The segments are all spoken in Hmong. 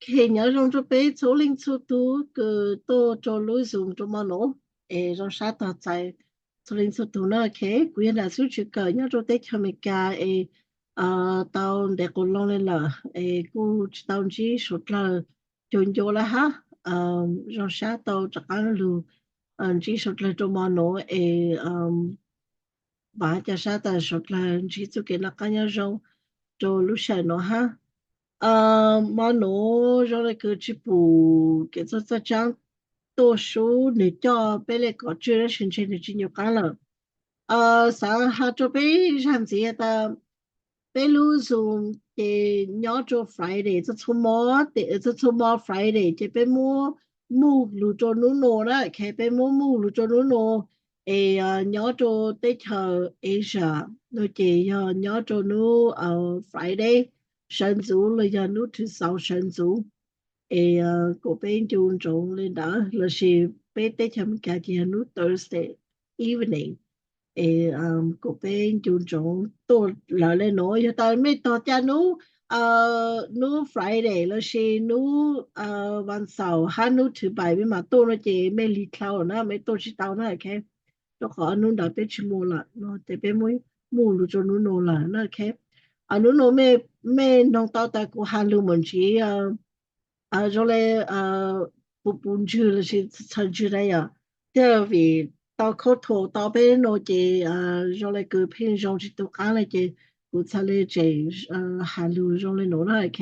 Ok, nyob zoo rau peb txhua leej txhua tus kws tuaj rau lub Zoom rau mo nuav, es zoo sab tog txais txhua leej txhua tus na. Ok, kuv yog Nam Xub Tswv Kawm nyob rau teb chaws Amelikas es tau ntev quas loo le lawm es kuj tsis tau ntsib suav dlawg cov ncua lawm hab. Zoo sab tau rov qaab lug ntsib suav dlawg rau mo nuav es vaam ca sab tas suav dlawg ntsib txuj kev noj qaab nyob zoo rau lub sij hawm nuav hab. Mo nuav zoo le kws tsis pum kev txawj txawj tsaab tuaj sub, nwg coj peb le kom tswj tab sis ntshe nwg tsis nyuam qaab lawm. Xaav has rua peb zag ntxiv tas peb lub Zoom ces nyob rua Friday txhua txhua mo, txhua txhua mo Friday ces peb muab move lug rua nub nuav na. Ok, peb muab move lug rua nub nuav es nyob rua teb chaws Asia no ces yog nyob rua nub Friday sawv ntxuv los yog nub thwv xaus sawv ntxuv es kuas peb ncu ntsoov le ntawd, lossis peb teb chaws Amelikas ces yog nub Thursday evening es kuas peb ncu ntsoov tuaj lawm le nuav. Yog tas mej tog caij nub, nub Friday lossis nub vas xaum hab nub thwv pais mej maam tuaj no ces mej lig dlhau na, mej tuaj tsis tau na. Ok, rua qhov nub ntawd peb tsis muaj lawm no ces peb muab move lug rua nub nuav lawm na. Ok, nub nuav mej noog tau tas kuv has lug mam ntsiv zoo le puv puv ntswg lossis txhaws ntswg na yom. Thiab vim tau khaub thuas tau peb nuav ces zoo le kws pheej zoo tsis tu qaab le ces kuv txhad le tseem has lug zoo le nuav na. Ok,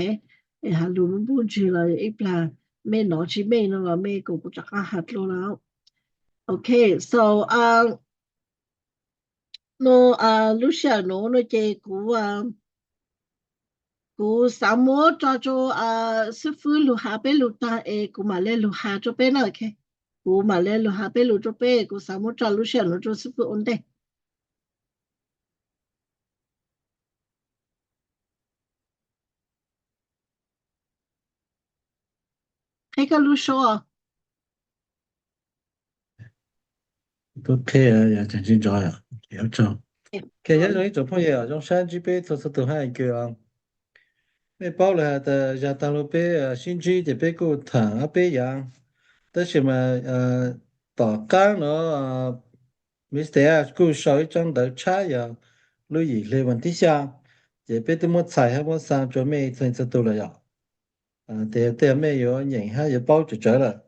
es has lug npuj ntswg los ib plag mej nov tsis meej no los mej kuas kuv rov qaab has dlua lawm. Ok, so no lub sij hawm nuav no ces kuv, kuv xaav muab tso rua xib fwb lug has peb lug taag es kuv maam le lug has rua peb na. Ok, kuv maam le lug has peb lug rua peb, kuv xaav muab tso lub sij hawm nuav rua xib fwb ua ntej. Qheb koj lub suab. Tub qheb yog tseem tsis nrov. Nyob zoo ib tsoom phooj ywg, zoo sab ntsib peb txhua txhua tus hab kws mej paub lawm has tas zag taag lug peb sib ntsib ces peb kuj thaam ob peb yaav. Tab sis mas tom qaab no Mister Ash kuj sau ib tsaab ntawv tshab yog lub yim hli vas thib xyaa, ces peb twb muab txhais hab muab xaa rua mej txhua txhua tus lawm yom. Tes tej mej yuav nyeem hab yuav paub tsawv tsawv lawm.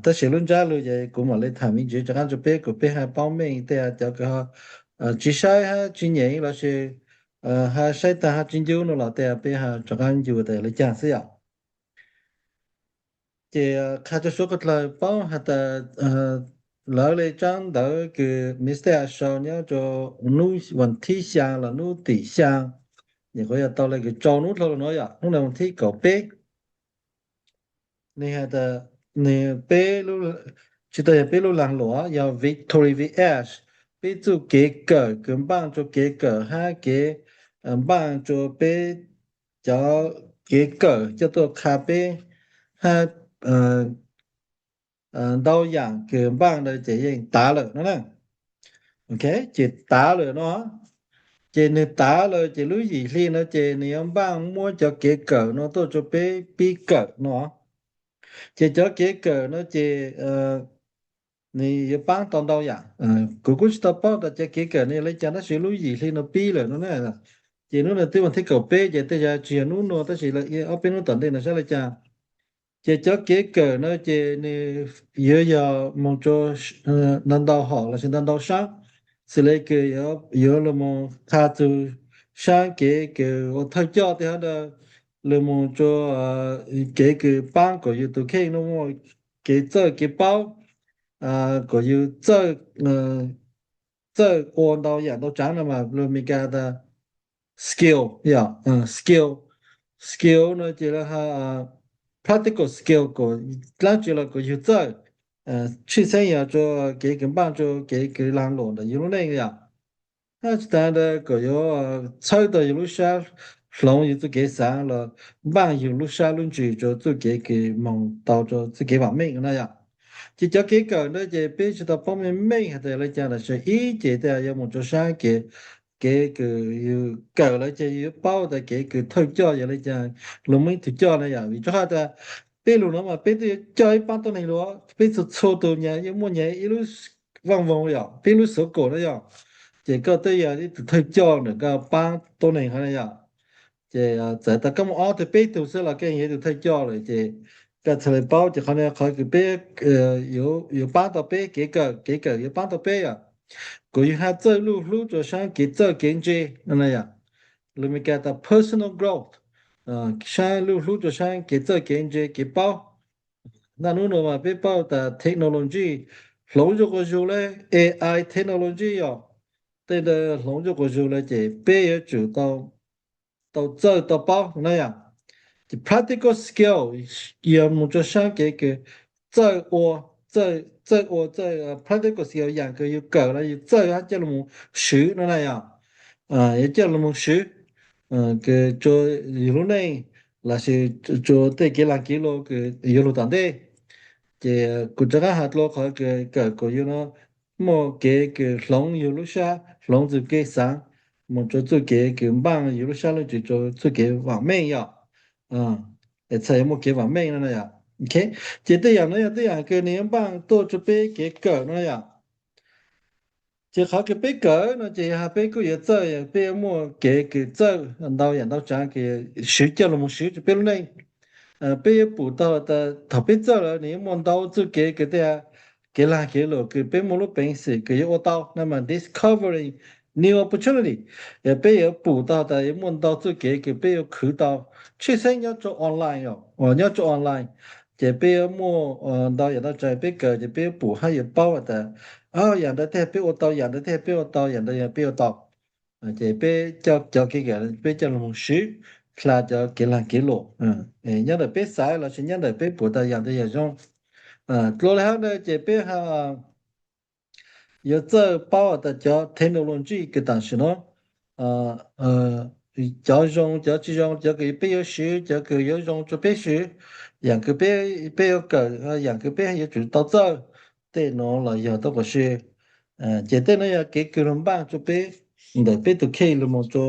Tab sis lub ntsab lug ces kuv mam le thaam me ntsis rov qaab rua peb kuas peb ha paub meej tej cov kws tsis saib hab tsis nyeem lossis ha saib taag hab tsis ncu no los tej peb ha rov qaab ncu tas le caag xwb yom. Ces qha rua suav dlawg paub has tas lawv le tsaab ntawv kws Mister Ash sau nyob rua nub vas thib xyaa los nub tim xyaa, nyam qhuav yog tau le kws rau nub dlhau lug nuav yom, nub vas thib kaum peb. Nwg has tas nwg peb, tsis tau yog peb lub laag luam, yog Victory V Ash, peb txuj kev kawm kws npaaj rua kev kawm hab kev npaaj rua peb cov kev kawm coj tuaj qha peb hab ntau yaam kws npaaj ntawd ces yeej tav lawm no na. Ok, ces tav lawm no, ces nwg tav lawm ces lub yim hli no ces nwg yuav npaaj muab cov kev kawm no tuaj rua peb pib kawm no. Ces cov kev kawm no ces nwg yuav paab tau ntau yaam. Kuv kuj tsis tau paub tas cov kev kawm no yog le caag tab sis lub yim hli no pib lawm no na. Ces nub no twb vas thib kaum peb ces tej zag tsis yog nub nuav tab sis ob peb nub tom ntej no saib le caag. Ces cov kev kawm no ces nwg yuav yog moog rua ntau ntau hom lossis ntau ntau saab, xws le kws yuav lug moog qha txug saab kev kws ua thawj coj tej hab ntawd, lug moog rua kev kws paab kuas yug tus kheej nuav muaj kev txawj kev paub, kuas yug txawj ua ntau yaam ntau tsaav no mas lug Meskas tas skill, yog skill. Skill no ces practical skill kuas dlaab tsi los kuas yug txawj, tshwj xeeb yog rua kev kws npaaj rua kev kws laag luam ntawm yug lub neej yom. Hab tsis tas ntawd kuas yuav txhawb tau yug lub sab hloov yug txuj kev xaav los npaaj yug lub sab lub ntsws rua txuj kev kws moog tau rua txuj kev vaam meej no yom. Ces cov kev kawm ntawd ces peb tsis tau paub meej meej has tas le caag tab sis ib ces tej yuav moog rua saab kev kev kws yus kawm lawm ces yus yuav paub tas kev kws thawj coj yog li cas, luag muaj ib tug coj na yom. Vim rau qhov tas peb lug nuav mas peb twb yuav coj ib paab tuab neeg lug, peb txhua txhua tug nyag yeej muaj nyag ib lub vaaj voog yom, peb lub xov kom na yom. Ces koj twb yog ib tug thawj coj ntawm koj paab tuab neeg hov na yom. Ces txawm tas koj muaj ob tug peb tug xwb los koj yog ib tug thawj coj lawm ces koj txhad le paub. Ces qhov no qhov kws peb yuav paab tau peb kev kawm, kev kawm yuav paab tau peb yom. Kuas yus haj txawj luj hlub rua saab kev txawj kev ntse no na yom. Lus Meskas tas personal growth, saab luj hlub rua saab kev txawj kev ntse kev paub. Naj nub nuav mas peb paub tas technology hloov zuj quas zug le, A I technology yom, tej ntawd hloov zuj quas zug le ces peb yuav tsum tau txawj tau paub na yom. Ces practical skill yog moog rua saab kev kws txawj ua, txawj ua, txawj practical skill yaam kws yus kawm los yus txawj hab coj lug moog swv no na yom. Yuav coj lug moog swv kws rua yus lub neej lossis rua tej kev laag kev luam kws yuav lug tom ntej. Ces kuv rov qaab has dlua qhov kws kawm kuas yus nuav muaj kev kws hloov yus lub sab, hloov txuj kev xaav moog rua txuj kev kws npaaj yus lub sab lub ntsws rua txuj kev vaam meej yom. Txhad yuav muaj kev vaam meej no yom. Ces tej yaam nuav yog tej yaam kws nwg yuav npaaj tuaj rua peb kev kawm no yom. Ces qhov kws peb kawm no ces yog has peb kuj yuav txawj, peb yuav muaj kev kws txawj ntau yaam ntau tsaav kws swv coj lug moog swv rua peb lub neej. Peb yuav pum tau tas thaum peb txawj lawm nwg yuav muaj ntau txuj kev kws tej kev laag kev luam kws peb muaj lub peev xwm kws yuav ua tau na mas discovering new opportunity. Peb yuav pum tau tas yuav muaj ntau txuj kev kws peb yuav khwv tau, tshwj xeeb nyob rua online, nyob rua online. Ces peb yuav muaj ntau yaam ntau tsaav peb kawm ces peb yuav pum hab yuav paub tas yaam ntawd tej peb ua tau, yaam ntawd tej peb ua tau, yaam ntawd peb ua tau. Ces peb cov kev kawm peb coj lug moog swv hla cov kev laag kev luam nyob ntawm peb xaiv lossis nyob ntawm peb pum tas yaam ntawd yog zoo. Dlua le hab ntawd ces peb yuav txawj paub tas cov technology kws tam sim nuav cov zoo cov tsis zoo, cov kws peb yuav swv, cov kws yuav zoo rua peb swv, yaam kws peb yuav kawm, yaam kws peb yuav tsum tau txawj, tej nuav los yog tuab quas si. Ces tej nuav yog kev kws lug npaaj rua peb ntawm peb tug kheej lug moog rua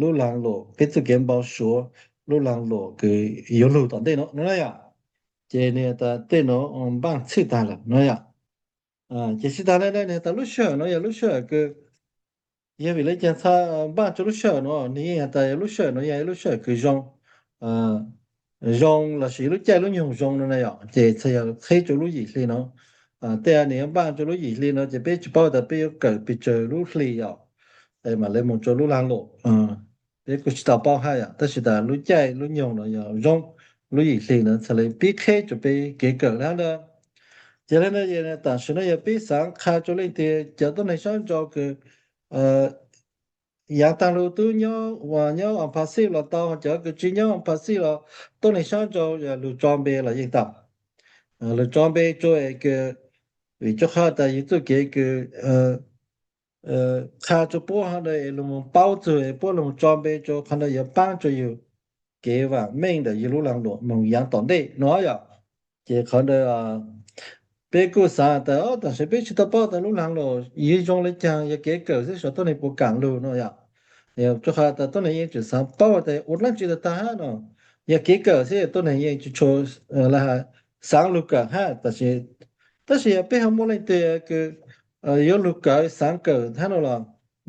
lub laag luam, peb txuj kev npau suav lub laag luam kws yuav lug tom ntej nuav no na yom. Ces nwg tas tej nuav npaaj txhij taag lawm no yom. Ces txhij taag le nwg tas lub sij hawm nuav yog lub sij hawm kws yog vim le caag txha npaaj rua lub sij hawm nuav, nwg yeej has tas lub sij hawm nuav yog lub sij hawm kws zoo, zoo lossis lub caij lub nyoog zoo no na yom. Ces txhad yog qheb rua lub yim hli nuav. Tej nwg yuav npaaj rua lub yim hli nuav ces peb tsis paub tas peb yuav kawm pes tsawg lub hli yom, mam le moog rua lub laag luam. Peb kuj tsis tau paub hab yom, tab sis tas lub caij lub nyoog nuav yog zoo, lub yim hli nuav txhad le pib qheb rua peb kev kawm le hab ntawd. Ces le ntawd tam sim nuav yog peb xaav qha rua leej twg cov tuab neeg sab nrau kws yaav taag lug tub nyob, nyob Pacific los tau, cov kws tsis nyob Pacific los tuab neeg sab nrau lug tso npe los yeej tau. Lug tso npe rua es kws, vim rua qhov tas yug txuj kev kws qha rua puab hov ntawd es lug moog paub txug es puab lug moog tso npe rua qhov ntawd yuav paab rua yug kev vaam meej ntawm yug lub laag luam moog yaav tom ntej no yom. Ces qhov ntawd peb kuj xaav tas tam sim peb tsis tau paub tas lub laag luam yog zoo le caag, yog kev kawm xwb xyov tuab neeg puas kaam lug no yom. Rua qhov tas tuab neeg yeej tseem xaav paub tas ua dlaab tsi tag tag hab no, yog kev kawm xwb tuab neeg yeej tsis tshua xaav lug kawm hab. Tab sis yog peb ho muaj leej twg kws yuav lug kawm xaav kawm hab no los,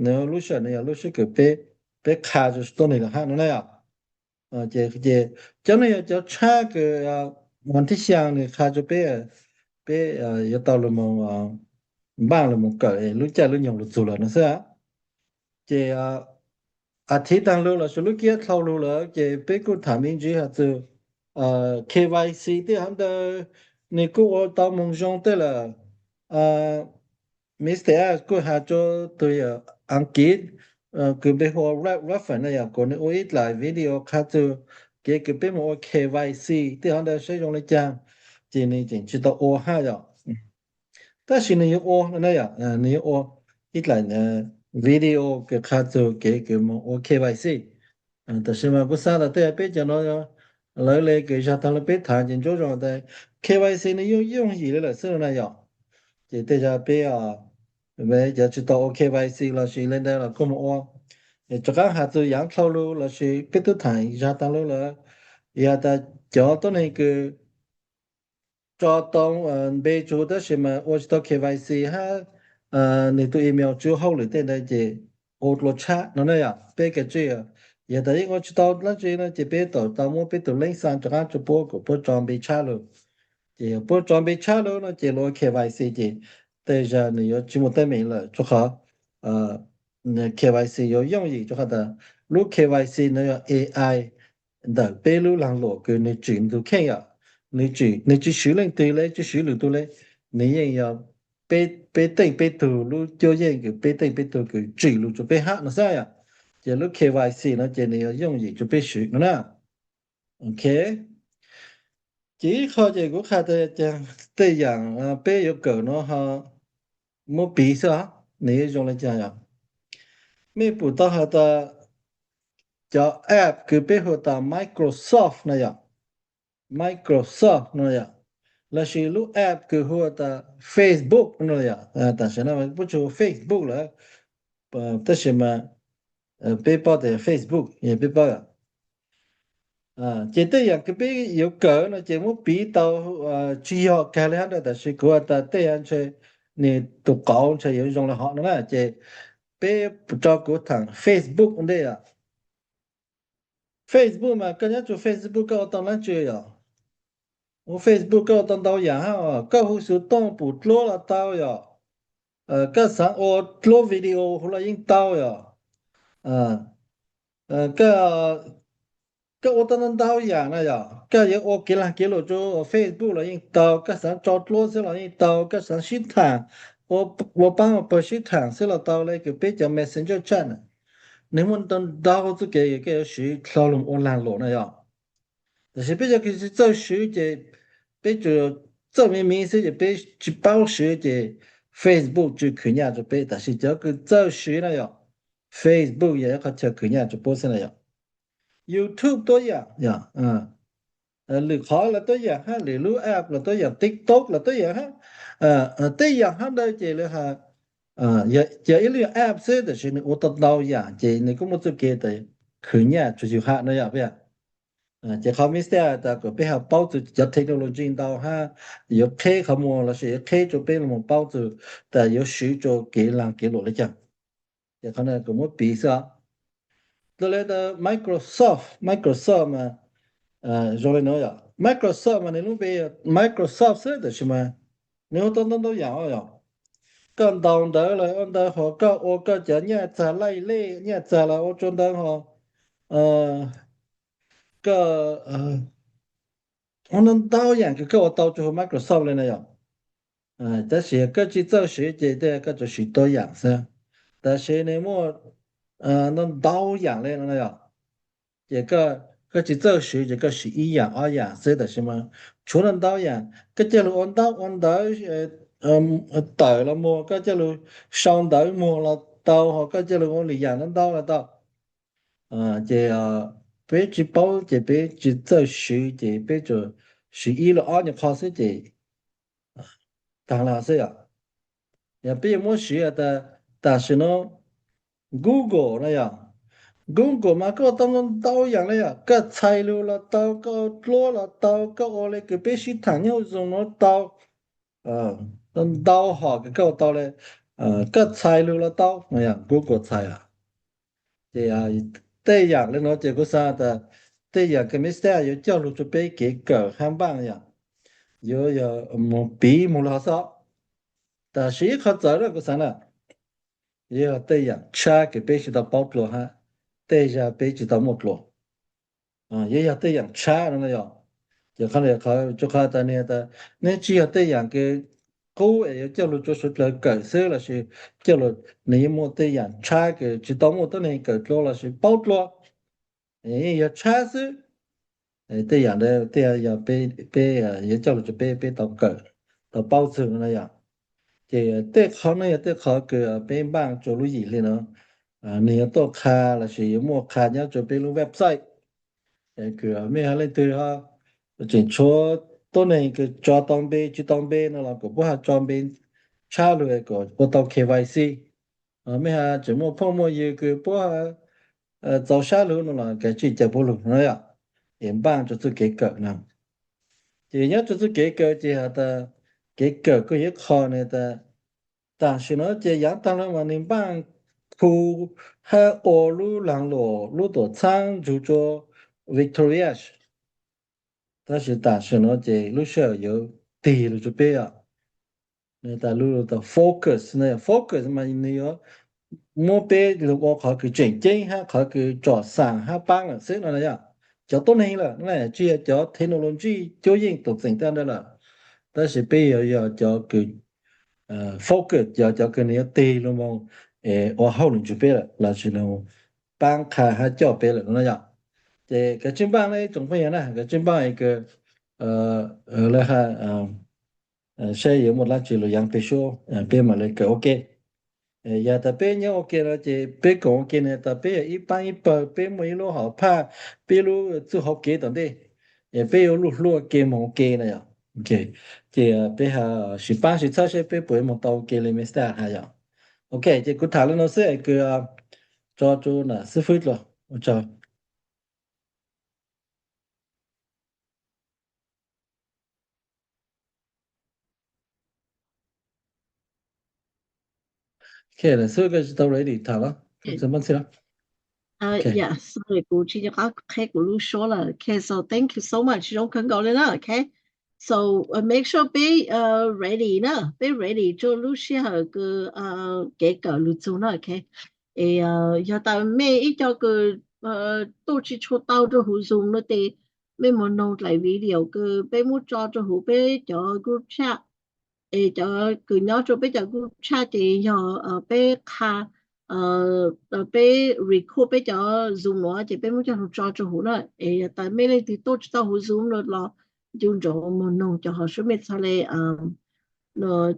nws lub sij hawm no yog lub sij hawm kws peb qha rua tuab neeg lawm hab no na yom. Ces cov nuav yog cov tshab kws thib xyaa nwg qha rua peb, peb yuav tau lug moog npaaj lug moog kawm lub caij lub nyoog lug txug lawm no xwb. Ces a thiv taag lug lossis lub kib dlhau lug lawm ces peb kuj tham me ntsis has txug KYC tej hov ntawd, nwg kuj ua tau moog zoo tej lawm. Mister Ash kuj has rua tug Askiv kws npe hu ua Ralph Ruffin na yom, kuas nwg ua ib dlaim video qha txug kev kws peb moog ua KYC tej hov ntawd saib zoo le caag, ces nwg tseem tsis tau ua hab yom. Tab sis nwg yuav ua, nwg yuav ua ib dlaim video kws qha txug kev kws moog ua KYC. Tab sis mas kuv xaav tas tej peb cov nuav lawv le kws zag taag le peb thaam ces ntsuab zoo tas KYC nwg yooj yooj yim le lawm xwb no na yom. Ces tej zag peb cov tsis tau ua KYC lossis le ntawd los kuj moog ua. Rov qab has txug yaav dlhau lug lossis peb tub thaam zag taag lug lawm, yog tas cov tuab neeg kws tso tau npe tsuag tab sis mas ua tsis tau K Y C hab nwg tug email tsi ua hauj lwm tej ntawd ces ua dlua tshab no na yom. Peb kav tsij, yog tas yeej ua tsis tau dlaab tsi no ces peb tau tau muab peb tug leej xa rov qab rua puab kuas puab tso npe tshab lug. Ces yog puab tso npe tshab lug no ces lug ua K Y C ces tej zag nwg yuav tsi muaj teeb meem lawm, rua qhov K Y C yuav yooj yim rua qhov tas lub K Y C no yog A I ntawm peb lub laag luam kws nwg tsim nwg tug kheej yom. Nwg tsi swv leej twg le, tsi swv lwm tug le, nwg yeej yog peb teej peb tug lub cuab yeej kws peb teej peb tug kws tsim lug rua peb hab no xwb yom. Ces lub K Y C no ces nwg yuav yooj yim rua peb swv no na. Ok, ces ib qho ces kuv qha tas tej yaam peb yuav kawm no ho muab piv xwb, nwg yuav zoo le caag yom. Mej pum tau has tas cov app kws peb hu tas Microsoft no yom, Microsoft no yom, lossis lub app kws hu tas Facebook no yom, tam sim no puab tsi hu Facebook lawm, tab sis mas peb paub tas Facebook, peb paub. Ces tej yaam kws peb yuav kawm no ces muab piv tau tsi yog kag le hab ntawd, tab sis kuv has tas tej yaam ntshe nwg tug qauv ntshe yuav zoo le hov no na. Ces peb tso kuv thaam Facebook ua ntej yom. Facebook mas koj nyob rua Facebook koj ua tau dlaab tsi yom? Ua Facebook koj ua tau ntau yaam hab, koj hu xov tooj pum dluab los tau yom, koj xaav ua dluab video hu los yeej tau yom, koj ua tau ntau ntau yaam na yom, koj yuav ua kev laag kev luam rua Facebook los yeej tau, koj xaav tso dluab xwb los yeej tau, koj xaav sib thaam, ua paab ua pawg sib thaam xwb los tau le kws peb cov Messenger chat na. Nwg muaj ntau ntau txuj kev koj yuav swv dlhau lug ua laag luam na yom. Tab sis peb cov kws tsi txawj swv ces peb tsuas txawj miv miv xwb ces peb tsi paub swv ces Facebook tsi khwv nyaj rua peb, tab sis cov kws txawj swv na yom, Facebook yog ib qhov chaw khwv nyaj rua puab xwb na yom. YouTube tuab yaam, lwm qhov los tuab yaam hab, lwm lub app los tuab yaam, TikTok los tuab yaam hab, tej yaam hab ntawd ces lawv has yog ib lub app xwb tab sis nwg ua tau ntau yaam ces nwg kuj muaj txuj kev tas khwv nyaj rua yug hab no yom. Ces qhov mej xav tas kuas peb ho paub txug cov technology ntau hab, yuav qheb qhov muag lossis yuav qheb rua peb lug paub txug tas yuav swv rua kev laag kev luam le caag. Ces qhov no kuv muab piv xwb os. Dlua le tas Microsoft, Microsoft mas zoo le nuav yom. Microsoft mas nwg lub npe Microsoft xwb tab sis mas nwg ua tau ntau ntau yaam yom. Koj ntaus ntawv los ua ntawv, ho koj ua koj cov nyaj txag laij lej nyaj txag los ua rua ntawv ho koj ua ntau ntau yaam kws koj ua tau rua huv Microsoft le na yom. Tab sis koj tsi txawj swv ces tej koj tsuas swv tuab yaam xwb. Tab sis nwg muaj ntau ntau yaam le no yom. Ces koj tsi txawj swv ces koj swv ib yaam ob yaam xwb tab sis mas tshuav ntau ntau yaam. Koj coj lug ua ntaub ua ntawv tawm los muag, koj coj lug sau ntawv muag los tau, ho koj coj lug ua lwm yaam ntau ntau los tau. Ces peb tsi paub ces peb tsi txawj swv ces peb tsuas swv ib los ob nyuag qho xwb ces taag le xwb yom. Yog peb yuav muab swv tas, tam sim no Google na yom, Google mas koj ua tau ntau ntau yaam le yom, koj txhais lug los tau, koj ua dluab los tau, koj ua le kws peb sib thaam nyob hauv Zoom no tau, ntau hom kws koj ua tau le, koj txhais lug los tau, Google txhais. Ces tej yaam le nuav ces kuv xaav tas tej yaam kws mej xav yuav coj lug rua peb kev kawm hab npaaj yom, yuav yog moog piv moog le hov xwb. Tab sis ib qho txawv na kuv xaav na, yuav yog tej yaam tshab kws peb tsi tau paub dlua hab tej zag peb tsi tau muaj dlua. Yuav yog tej yaam tshab no yom. Ces qhov, rua qhov tas nwg, nwg tsi yog tej yaam kws qub es yuav coj lug rua suav dlawg kawm xwb lossis coj lug, nwg yeej muaj tej yaam tshab kws tsi tau muaj tuab neeg kawm dlua lossis paub dlua, yeej yog tshab xwb. Tej yaam ntawd tej yog peb yuav coj lug rua peb, peb tau kawm, tau paub txug no yom. Ces tej qhov no yog tej qhov kws peb npaaj rua lub yim le no, nwg yuav tuaj qha lossis yuav muaj qha nyob rua peb lub website. Kws mej ho leej twg ho tseem tshuav tuab neeg kws tso tau npe tsi tau npe no los kuas puab ho tso npe tshab lug kuas ua tau K Y C. Mej ho tseem muaj phooj muaj ywg kws puab txaus sab lug no los kav tsij caw puab lug no yom. Es npaaj rua txuj kev kawm no. Ces nyob rua txuj kev kawm ces has tas kev kawm kuj yog ib qho no tas tam sim no ces yaav taag lug mas nwg npaaj khu hab ua lub laag luam lub tuam txhaab ntsug rua Victoria. Tab sis tam sim no ces lub sij hawm yuav tig lug rua peb yom. Nwg tas lub focus, focus mas nwg yuav muab peb lug ua qhov kws tseem ceeb hab qhov kws tsom xam hab paab lawm xwb no yom. Cov tuab neeg lawm no tsi yog cov technology cuab yeej tuam txeem tag ntawd lawm, tab sis peb yuav yog cov kws focus, yog cov kws nwg yuav tig lug moog es ua hauj lwm ntsug peb lawm lossis paab qha hab coj peb lawm no yom. Ces kav tsij npaaj na ib tsoom phooj ywg na, kav tsij npaaj kws lawv has saib yuav muaj dlaab tsi lug yaav peb suab peb mam le kawm ua ke. Yog tas peb nyob ua ke no ces peb koom ua ke no tas peb yog ib paab ib pawg, peb muaj ib lub hom phaj, peb lub txuj hauv kev tom ntej, peb yuav luj hlub ua ke moog ua ke na yom. Ces peb has sib paab sib txhawb seb peb puas moog tau ua ke le mestag has yom. Ok, ces kuv tham le no xwb kws tso rua nam xib fwb dlua. Ua tsaug. Ok, nam xib fwb koj tsi tau ready tham los? Yeah, sorry, kuv tsi nco qab qheb kuv lub suab lawm. Ok, so thank you so much, zoo kawg nkaus le na. Ok, so make sure peb ready na, peb ready rua lub sij hawm kws kev kawm lug txug na. Ok, es yog tas mej ib co kws tuaj tsi tshua tau rua huv Zoom no ces mej moog noog dlaim video kws peb muab tso rua huv peb cov group chat. Es cov kws nyob rua peb cov group chat ces yog peb qha, peb record peb cov Zoom nuav ces peb muab coj lug tso rua huv na. Es yog tas mej leej twg tuaj tsi tau huv Zoom no los ncu ntsoov moog noog cov hom suab mej txhaj le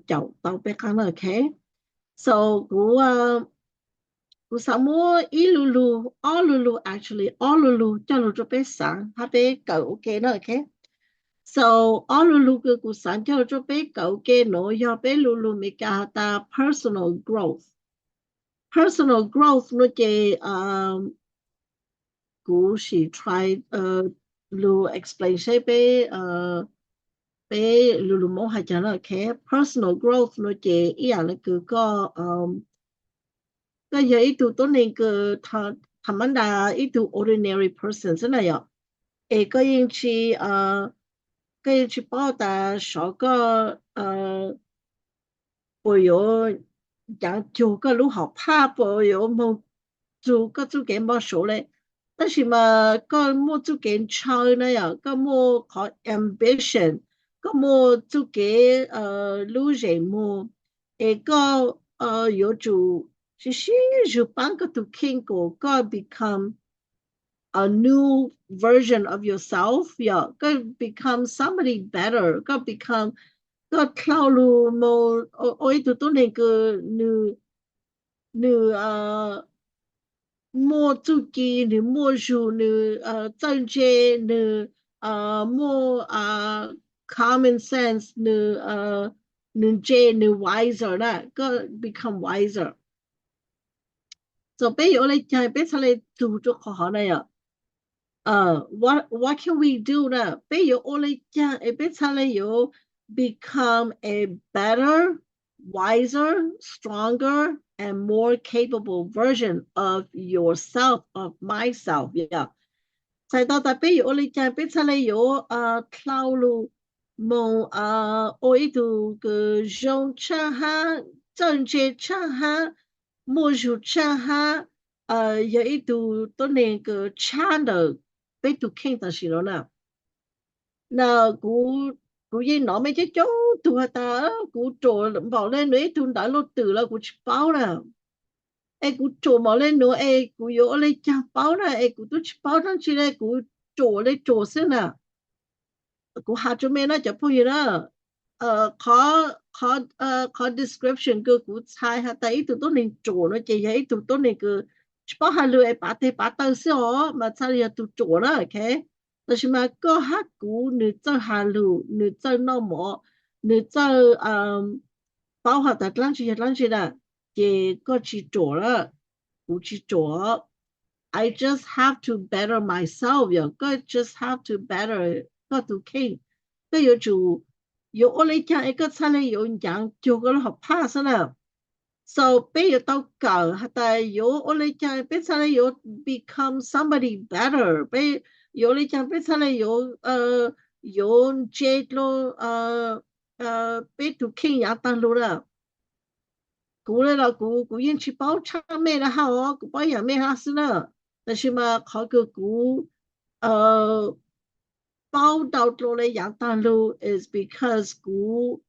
caum tau peb qaab na. Ok, so kuv kuv xaav muab ib lu lug, ob lu lug, actually ob lu lug coj lug rua peb xaav hab peb kawm ua ke na. Ok, so ob lu lug kws kuv xaav coj lug rua peb kawm ua ke nuav yog peb lu lug Meskas has tas personal growth. Personal growth no ces kuv sim try lug explain seb peb, peb lu lug Moob has caag na. Ok, personal growth no ces ib yaam le kws koj, koj yog ib tug tuab neeg kws tha ma nda, ib tug ordinary person xwb na yom. Es koj yeej tsi, koj yeej tsi paub tas sov koj puas yuav caav cug koj lub hom phaj, puas yuav moog txug koj txuj kev npau suav le. Tab sis mas koj muaj txuj kev ntshaw na yom, koj muaj qhov ambition, koj muaj txuj kev lub zeem muag, es koj yuav tsum sib sib zug paab koj tug kheej kom koj become a new version of yourself, yog koj become somebody better, koj become, koj dlhau lug moog ua ib tug tuab neeg kws nwg, nwg muaj txuj ci, nwg muaj zug, nwg txawj ntse, nwg muaj common sense, nwg, nwg ntse, nwg wiser na, koj become wiser. So peb yuav ua le caag peb txhaj le txug rua qhov hov na yom? What can we do na? Peb yuav ua le caag es peb txhaj le yuav become a better, wiser, stronger, and more capable version of yourself, of myself, yog? Txhais tau tas peb yuav ua le caag peb txhaj le yuav dlhau lug moog ua ib tug kws zoo tshaj hab, txawj ntse tshaj hab, muaj zug tshaj hab, yog ib tug tuab neeg kws tshab ntawm peb tug kheej tam sim no na. Na, kuv yeej nov mej coob coob tug has tas kuv ruam npaum le nuav, ib tug ntawv luj twm los kuv tsis paub na. Es kuv ruam npaum le nuav es kuv yuav ua le caag paub na, es kuv tub tsis paub dlaab tsi le, kuv ruam le ruam xwb na. Kuv has rua mej na cov phooj ywg na, qhov description kws kuv txhais has tas ib tug tuab neeg ruam no ces yog ib tug tuab neeg kws tsis paub has lug es pav teg pav taw xwb os, mas txhaj le yog tug ruam na. Ok, tab sis mas koj hab kuv nwg txawj has lug, nwg txawj noj mov, nwg txawj paub has tas dlaab tsi yog dlaab tsi na, ces koj tsis ruam na, kuv tsis ruam. I just have to better myself, yog koj just have to better koj tus kheej. Koj yuav tsum, yuav ua li cas es koj txhaj li yuav ncav cuag koj lub hom phaj xwb na. So peb yuav tau kawm has tas yuav ua li cas peb txhaj li yuav become somebody better, peb yuav ua li cas peb txhaj li yuav, yuav ntse dlua peb tus kheej yav tag lug na. Kuv li los kuv, kuv yeej tsis paub tshaj mej na hab os, kuv paub yaam mej hab xwb na. Tab sis mas qhov kws kuv paub ntau dlua le yaav taag lug is because kuv,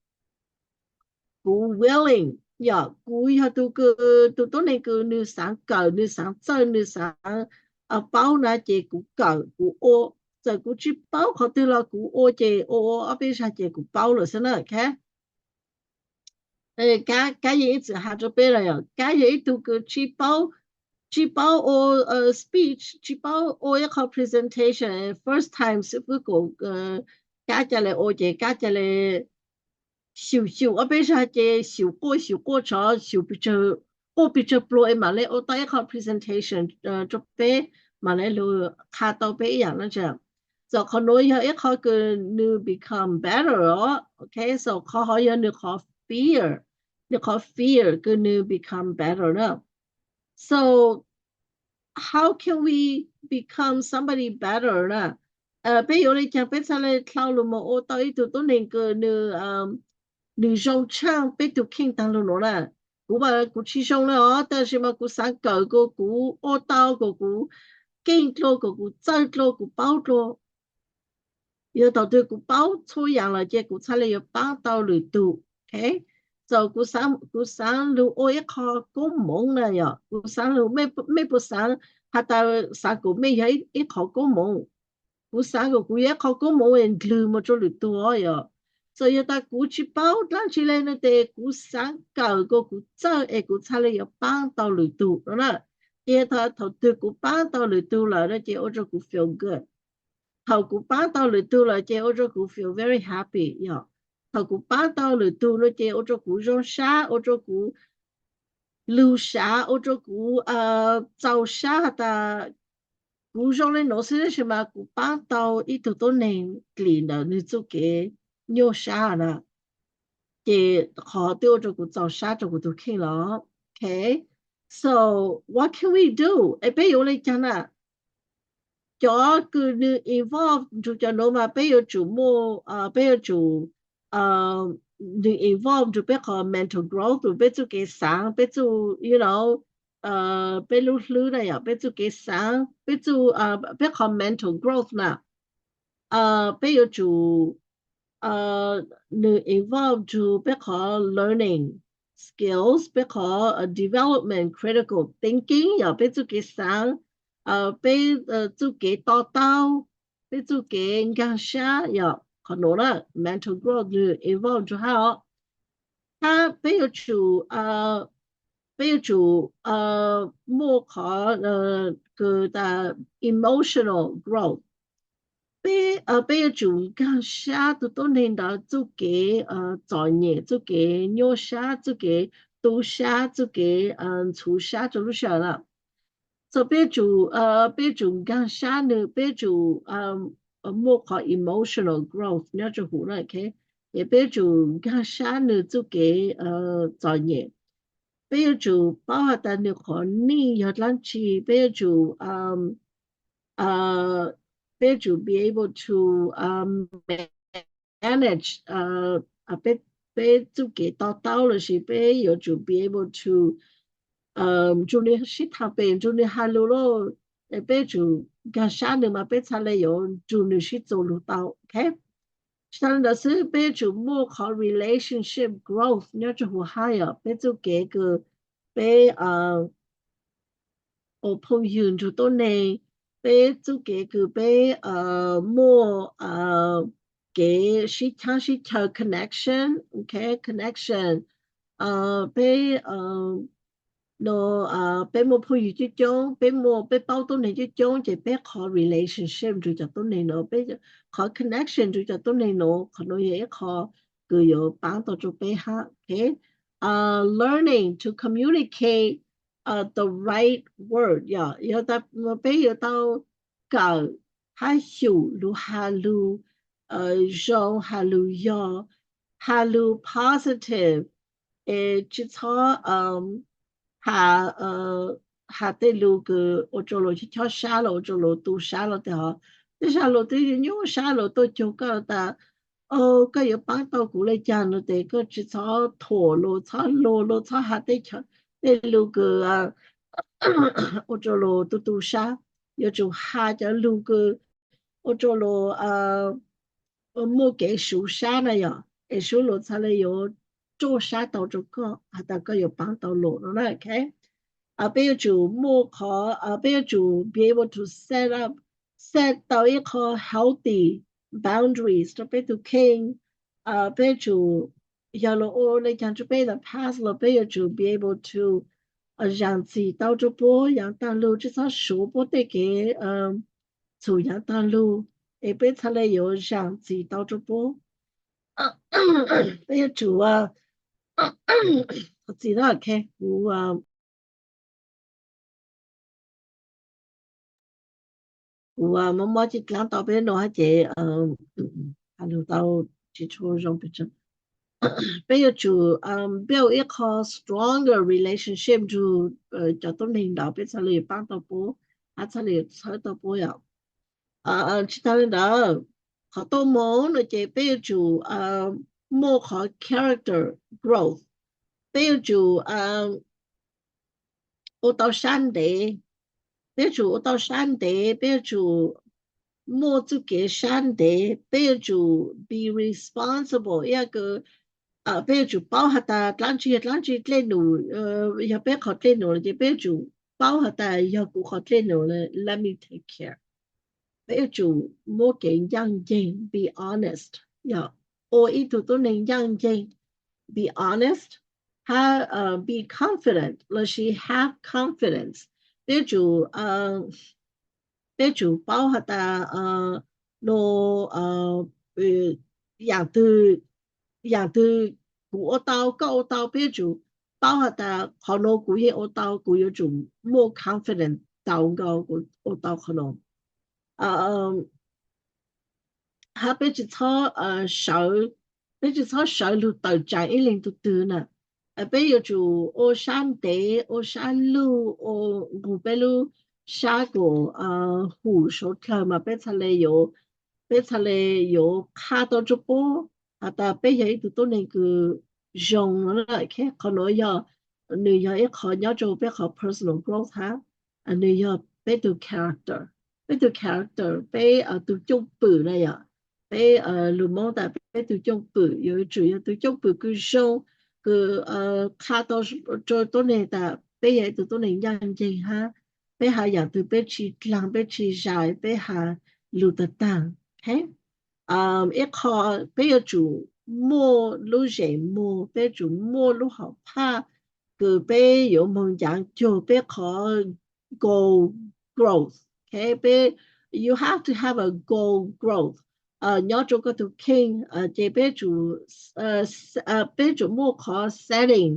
kuv willing, yog kuv yog tus kws, tus tuab neeg kws nwg xaav kawm, nwg xaav txawj, nwg xaav paub na ces kuv kawm kuv ua. Txawm kuv tsis paub qhov twg los kuv ua ces ua ua ob peb zag ces kuv paub lawm xwb na. Kab, Kab yeej ib txwm has rua peb los yog Kab yog ib tug kws tsis paub, tsis paub ua speech, tsis paub ua ib qho presentation, first time xwb fwb kuv, Kab ca le ua ces Kab ca le xyum xyum ob peb zag ces xyum quaj xyum quaj tshov, xyum quaj pes tsawg pluag es mam le ua tau ib qho presentation rua peb, mam le lug qha tau peb ib yaam na. Txawm qhov nuav yog ib qho kws nwg become better os, ok, so qhov hov yog nwg qhov fear, nwg qhov fear kws nwg become better na. So how can we become somebody better na? Peb yuav ua li caag peb txhaj le dlhau lug moog ua tau ib tug tuab neeg kws nwg, nwg zoo tshaaj peb tug kheej taag lug nuav na? Kuv mas kuv tsis zoo le os, tab sis mas kuv xaav kawm kuas kuv ua tau, kuas kuv keej dlua, kuas kuv txawj dlua, kuv paub dlua. Yog thaum twg kuv paub txhua yaam lawm ces kuv txhaj le yuav paab tau lwm tug. Ok, so kuv xaav lug ua ib qho koob moov na, yog kuv xaav lug, mej puas xaav has tas xaav kuas mej yog ib qho koob moov? Kuv xaav kuas kuv yog ib qho koob moov es ndlwg moog rua lwm tug os, yog. So yog tas kuv tsis paub dlaab tsi le no tes kuv xaav kawm kuas kuv txawj es kuv txhaj le yuav paab tau lwm tug no na. Ces thaum twg kuv paab tau lwm tug lawm no ces ua rua kuv feel good. Thaum kuv paab tau lwm tug lawm ces ua rua kuv feel very happy, yog. Thaum kuv paab tau lwm tug no ces ua rua kuv zoo sab, ua rua kuv lug sab, ua rua kuv txaus sab has tas kuv zoo le nuav xwb tab sis mas kuv paab tau ib tug tuab neeg dlim ntawm nwg txuj kev nyuaj sab na. Ces qhov twb ua rua kuv txaus sab rua kuv tug kheej los. Ok, so what can we do? Es peb yuav ua le caag na? Cov kws nwg involve nrug cov nuav mas peb yuav tsum muaj, peb yuav tsum, nwg involve nrug peb qhov mental growth, peb txuj kev xaav, peb txuj, you know, peb lub hlwb na, yog peb txuj kev xaav, peb txuj, peb qhov mental growth na. Peb yuav tsum, nwg involve nrug peb qhov learning skills, peb qhov development critical thinking, yog peb txuj kev xaav, peb txuj kev to taub, peb txuj kev nkaag sab, yog qhov nuav na, mental growth nwg involve nrug hab os. Hab peb yuav tsum, peb yuav tsum muaj qhov kws tas emotional growth. Peb, peb yuav tsum nkaag sab tug tuab neeg ntawd txuj kev txom nyem, txuj kev nyuaj sab, txuj kev tu sab, txuj kev ntxhuv sab rua lub sij hawm na. So peb yuav tsum, peb yuav tsum nkaag sab nwg, peb yuav tsum muaj qhov emotional growth nyob rua huv na. Ces peb yuav tsum nkaag sab nwg txuj kev txom nyem. Peb yuav tsum paub has tas nwg qhov nij yog dlaab tsi, peb yuav tsum, peb yuav tsum be able to manage peb txuj kev to taub lossis peb yuav tsum be able to nrug nwg sib thaam pem, nrug nwg has lug lauj. Peb yuav tsum nkaag sab nwg mas peb txhaj le yuav nrug nwg sib txuas lug tau, ok. Tsis tas le ntawd xwb, peb yuav tsum muaj qhov relationship growth nyob rua huv hab, yog peb txuj kev kws peb ua phooj ywg nrug tuab neeg, peb txuj kev kws peb muaj kev sib chaab sib chaw, connection, ok, connection. Peb, no, peb muaj phooj ywg coob coob, peb muaj, peb paub tuab neeg coob coob, ces peb qhov relationship nrug cov tuab neeg nuav, peb qhov connection nrug cov tuab neeg nuav, qhov nuav yog ib qho kws yuav paab tau rua peb hab, ok. Learning to communicate the right word, yog yog peb yuav tau kawm hab xyum lug has lug zoo, has lug yog, has lug positive, es tsi txhob has has tej lug kws ua rua luas chob sab los ua rua luas tu sab los tes hov. Tej zag luas twb nyuaj sab luas tuaj cuag koj tas, koj yuav paab tau kuv le caag no tes koj tsi txhob thuam luas, txhob luag luas, txhob has tej, tej lug kws ua rua luas tu tu sab. Yuav tsum has cov lug kws ua rua luas muaj kev suv sab na yog, es sub luas txhad le yuav ruaj sab tau rua koj has tas koj yuav paab tau luas no na. Peb yuav tsum muaj qhov, peb yuav tsum be able to set up, set tau ib qho healthy boundaries rua peb tug kheej. Peb yuav tsum, yog luas ua le caag rua peb in the past los peb yuav tsum be able to zaam txim tau rua puab yaav taag lug, tsi txhob suav puab tej kev txhum yaav taag lug, es peb txhad le yuav zaam txim tau rua puab. Peb yuav tsum, kuv, kuv mob mob cib dlaab tau peb nuav hab ces has lug tau tsi tshua zoo pes tsawg. Peb yuav tsum build ib qho stronger relationship nrug cov tuab neeg ntawd, peb txhad le yuav paab tau puab, hab txhad le yuav txhawb tau puab yom. Tsi taag le ntawd, qhov tuaj moog no ces peb yuav tsum muaj qhov character growth. Peb yuav tsum ua tau sab ntev, peb yuav tsum ua tau sab ntev, peb yuav tsum muaj txuj kev sab ntev, peb yuav tsum be responsible, ib yam kws peb yuav tsum paub has tas dlaab tsi yog dlaab tsi dlej num, yog peb qhov dlej num los ces peb yuav tsum paub has tas yog kuv qhov dlej num, let me take care. Peb yuav tsum muaj kev ncaaj nceeg, be honest, yog ua ib tug tuab neeg ncaaj nceeg, be honest, hab be confident lossis have confidence. Peb yuav tsum, peb yuav tsum paub has tas no, yaam twg, yaam twg kuv ua tau, koj ua tau, peb yuav tsum paub has tas qhov nuav kuv yeej ua tau, kuv yuav tsum muaj confidence tau nkaus kuv ua tau qhov nuav. Hab peb tsi txhob sawv, peb tsi txhob sawv lug tawm tsaam ib leeg tug twg na. Peb yuav tsum ua sab ntev, ua sab lug, ua nqug peb lub sab kom hum suav dlawg mas peb txhad le yuav, peb txhad le yuav qha tau rua puab has tas peb yog ib tug tuab neeg kws zoo no. Qhov nuav yog, nwg yog ib qho nyob rua peb qhov personal growth hab, nwg yog peb tug character, peb tug character, peb tug cwj pwm na yom. Peb lug Moob tas peb tug cwj pwm yuav tsum yog tug cwj pwm kws zoo, kws qha tau rua tuab neeg tas peb yog ib tug tuab neeg ncaaj nceeg hab peb has yaam twg peb tsi dlaag, peb tsi zais, peb has lug taag taag. Ib qho, peb yuav tsum muaj lub zeem muag, peb yuav tsum muaj lub hom phaj kws peb yuav moog ncav cuag peb qhov goal growth. Peb, you have to have a goal growth nyob rua koj tug kheej, ces peb yuav tsum, peb yuav tsum muaj qhov setting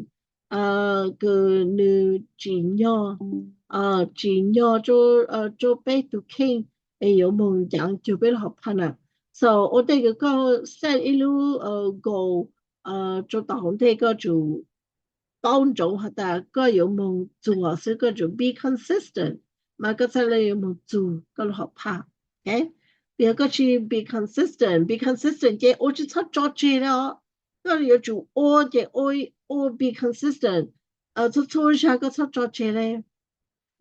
kws nwg tsim nyog, tsim nyog rua peb tug kheej es yuav moog ncav cuag peb lub hom phaj na. So ua ntej kws koj set ib lub goal rua tom hauv ntej, koj yuav tsum paub ntsoov has tas koj yuav moog txug xwb, koj yuav tsum be consistent mas koj txhad le yuav moog txug koj lub hom phaj. Yog koj tsi be consistent, be consistent ces ua tsi txhob tso tseg le os. Koj yuav tsum ua ces ua, ua be consistent txhua txhua zag, koj txhob tso tseg le.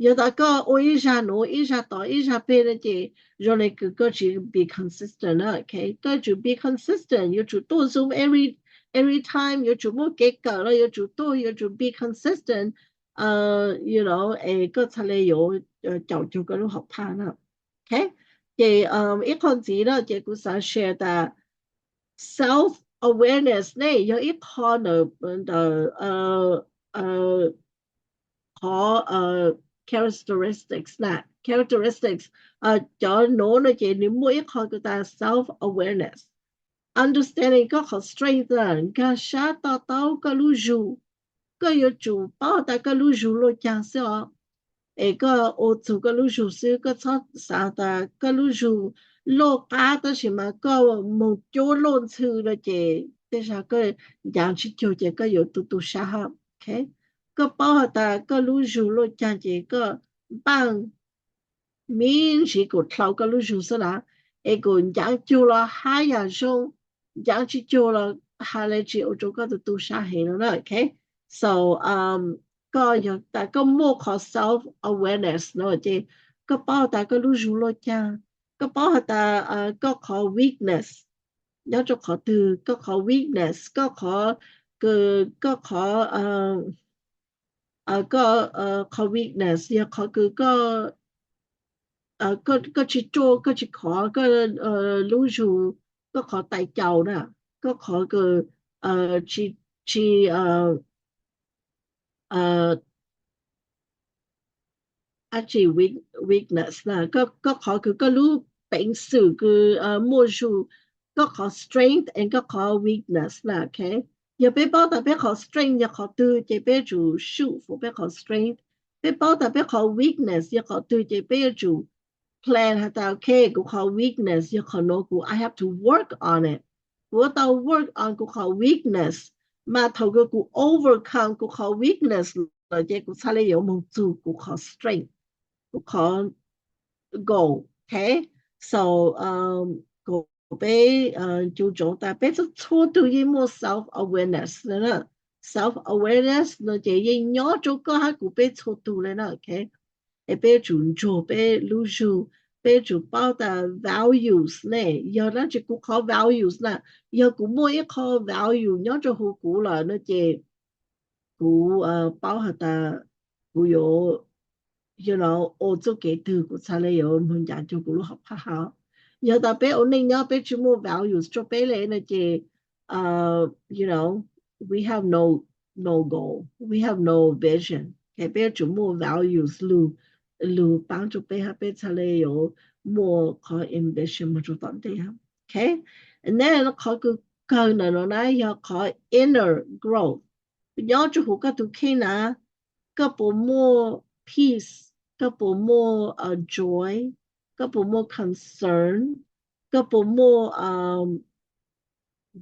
Yog tas koj ua ib zag nuav, ib zag tod, ib zag peg no ces zoo le kws koj tsi be consistent na. Koj yuav tsum be consistent, yuav tsum tuaj Zoom every, every time, yuav tsum muaj kev kawm los yuav tsum tuaj, yuav tsum be consistent, you know, es koj txhad le yuav caum cuag koj lub hom phaj na. Ces ib qho ntxiv no ces kuv xav share tas self awareness ne yog ib qho ntawm, ntawm qhov characteristics na, characteristics, cov nuav no ces nws muaj ib qho kws tas self awareness, understanding koj qhov strength, nkag sab to taub koj lub zug. Koj yuav tsum paub tas koj lub zug luaj caag xwb os. Es koj ua txug koj lub zug xwb, koj txhob xaav tas koj lub zug luaj qab tab sis mas koj moog cuab luaj ntxhw lawm ces tej zag koj ncav tsis cuag ces koj yuav tu tu sab hab. Koj paub has tas koj lub zug luaj caag ces koj npaaj me ntsis kuas dlhau koj lub zug xwb na, es kuas ncav cuag los hab yam zoo, ncav tsis cuag los has le tsis ua rua koj tu tu sab heev no na. So koj yog tas koj muaj qhov self awareness no ces koj paub has tas koj lub zug luaj caag, koj paub has tas koj qhov weakness nyob rua qhov twg, koj qhov weakness, koj qhov, koj qhov, koj qhov weakness yog qhov kws koj, koj tsis ruaj, koj tsis khov koj lub zug, koj qhov tais caus na, koj qhov kws tsis, tsis dab tsi, weakness na, koj qhov kws koj lub peev xwm kws muaj zug, koj qhov strength and koj qhov weakness na. Yog peb paub tas peb qhov strength yog qhov twg ces peb yuav tsum shoot for peb qhov strength. Peb paub tas peb qhov weakness yog qhov twg ces peb yuav tsum plan has tas ok, kuv qhov weakness yog qhov nuav, kuv I have to work on it. Kuv yuav tau work on kuv qhov weakness, mas thaum kws kuv overcome kuv qhov weakness lawm ces kuv txhad le yuav moog txug kuv qhov strength, kuv qhov goal. So kuas peb ncu ntsoov tas peb txhua txhua tug yeej muaj self awareness na. Self awareness no ces yeej nyob rua koj hab kuv peb txhua tug le na. Es peb yuav tsum ntsuag peb lub zug, peb yuav tsum paub tas values ne, yog dlaab tsi kuv qhov values na, yog kuv muaj ib qho value nyob rua huv kuv lawm no ces kuv paub has tas kuv yuav, yuav ua txuj kev twg kuv txhad le yuav moog ncav cuag kuv lub hom phaj hab. Yog tas peb ua neej nyob peb tsis muaj values rua peb le no ces you know, we have no, no goal, we have no vision. Peb yuav tsum muaj values lug, lug paab rua peb hab peb txhad le yuav muaj qhov ambition moog rua tom ntej. Ne qhov kws kawg ntawm no na yog qhov inner growth. Nyob rua huv koj tug kheej na, koj puas muaj peace, koj puas muaj joy, koj puas muaj concern, koj puas muaj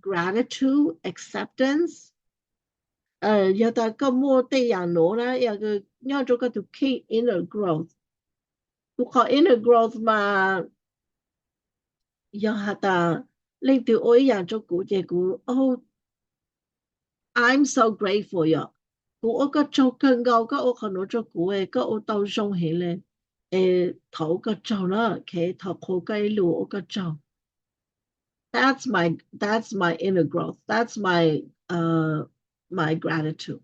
gratitude, acceptance. Yog tas koj muaj tej yaam nuav na, nyob rua koj tug kheej inner growth, kuv qhov inner growth mas yog has tas leej twg ua ib yaam rua kuv ces kuv, oh, I'm so grateful yom. Kuv ua koj tsaug kawg nkaus koj ua qhov nuav rua kuv, koj ua tau zoo heev le. Es thov ua koj tsaug na, thov qhuas koj ib lus ua koj tsaug. That's my, that's my inner growth, that's my, my gratitude.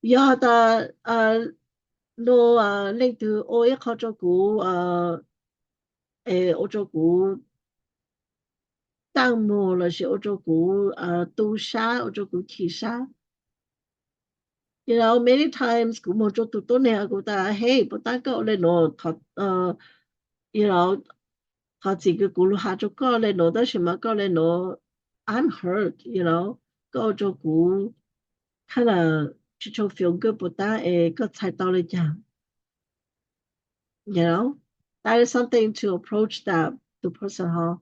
Yog tas leej twg ua ib qho rua kuv, ua rua kuv taaj muag lossis ua rua kuv tu sab, ua rua kuv chim sab, you know, many times kuv moog rua tug tuab neeg kuv tas, hey, puas taab koj ua le nuav, you know, thov txim kws kuv lug has rua koj le nuav tab sis mas koj le nuav, I'm hurt, you know, koj ua rua kuv kinda tsis tshua feel good puas taab es koj txhais tau le caag? You know, that is something to approach that, the person ho.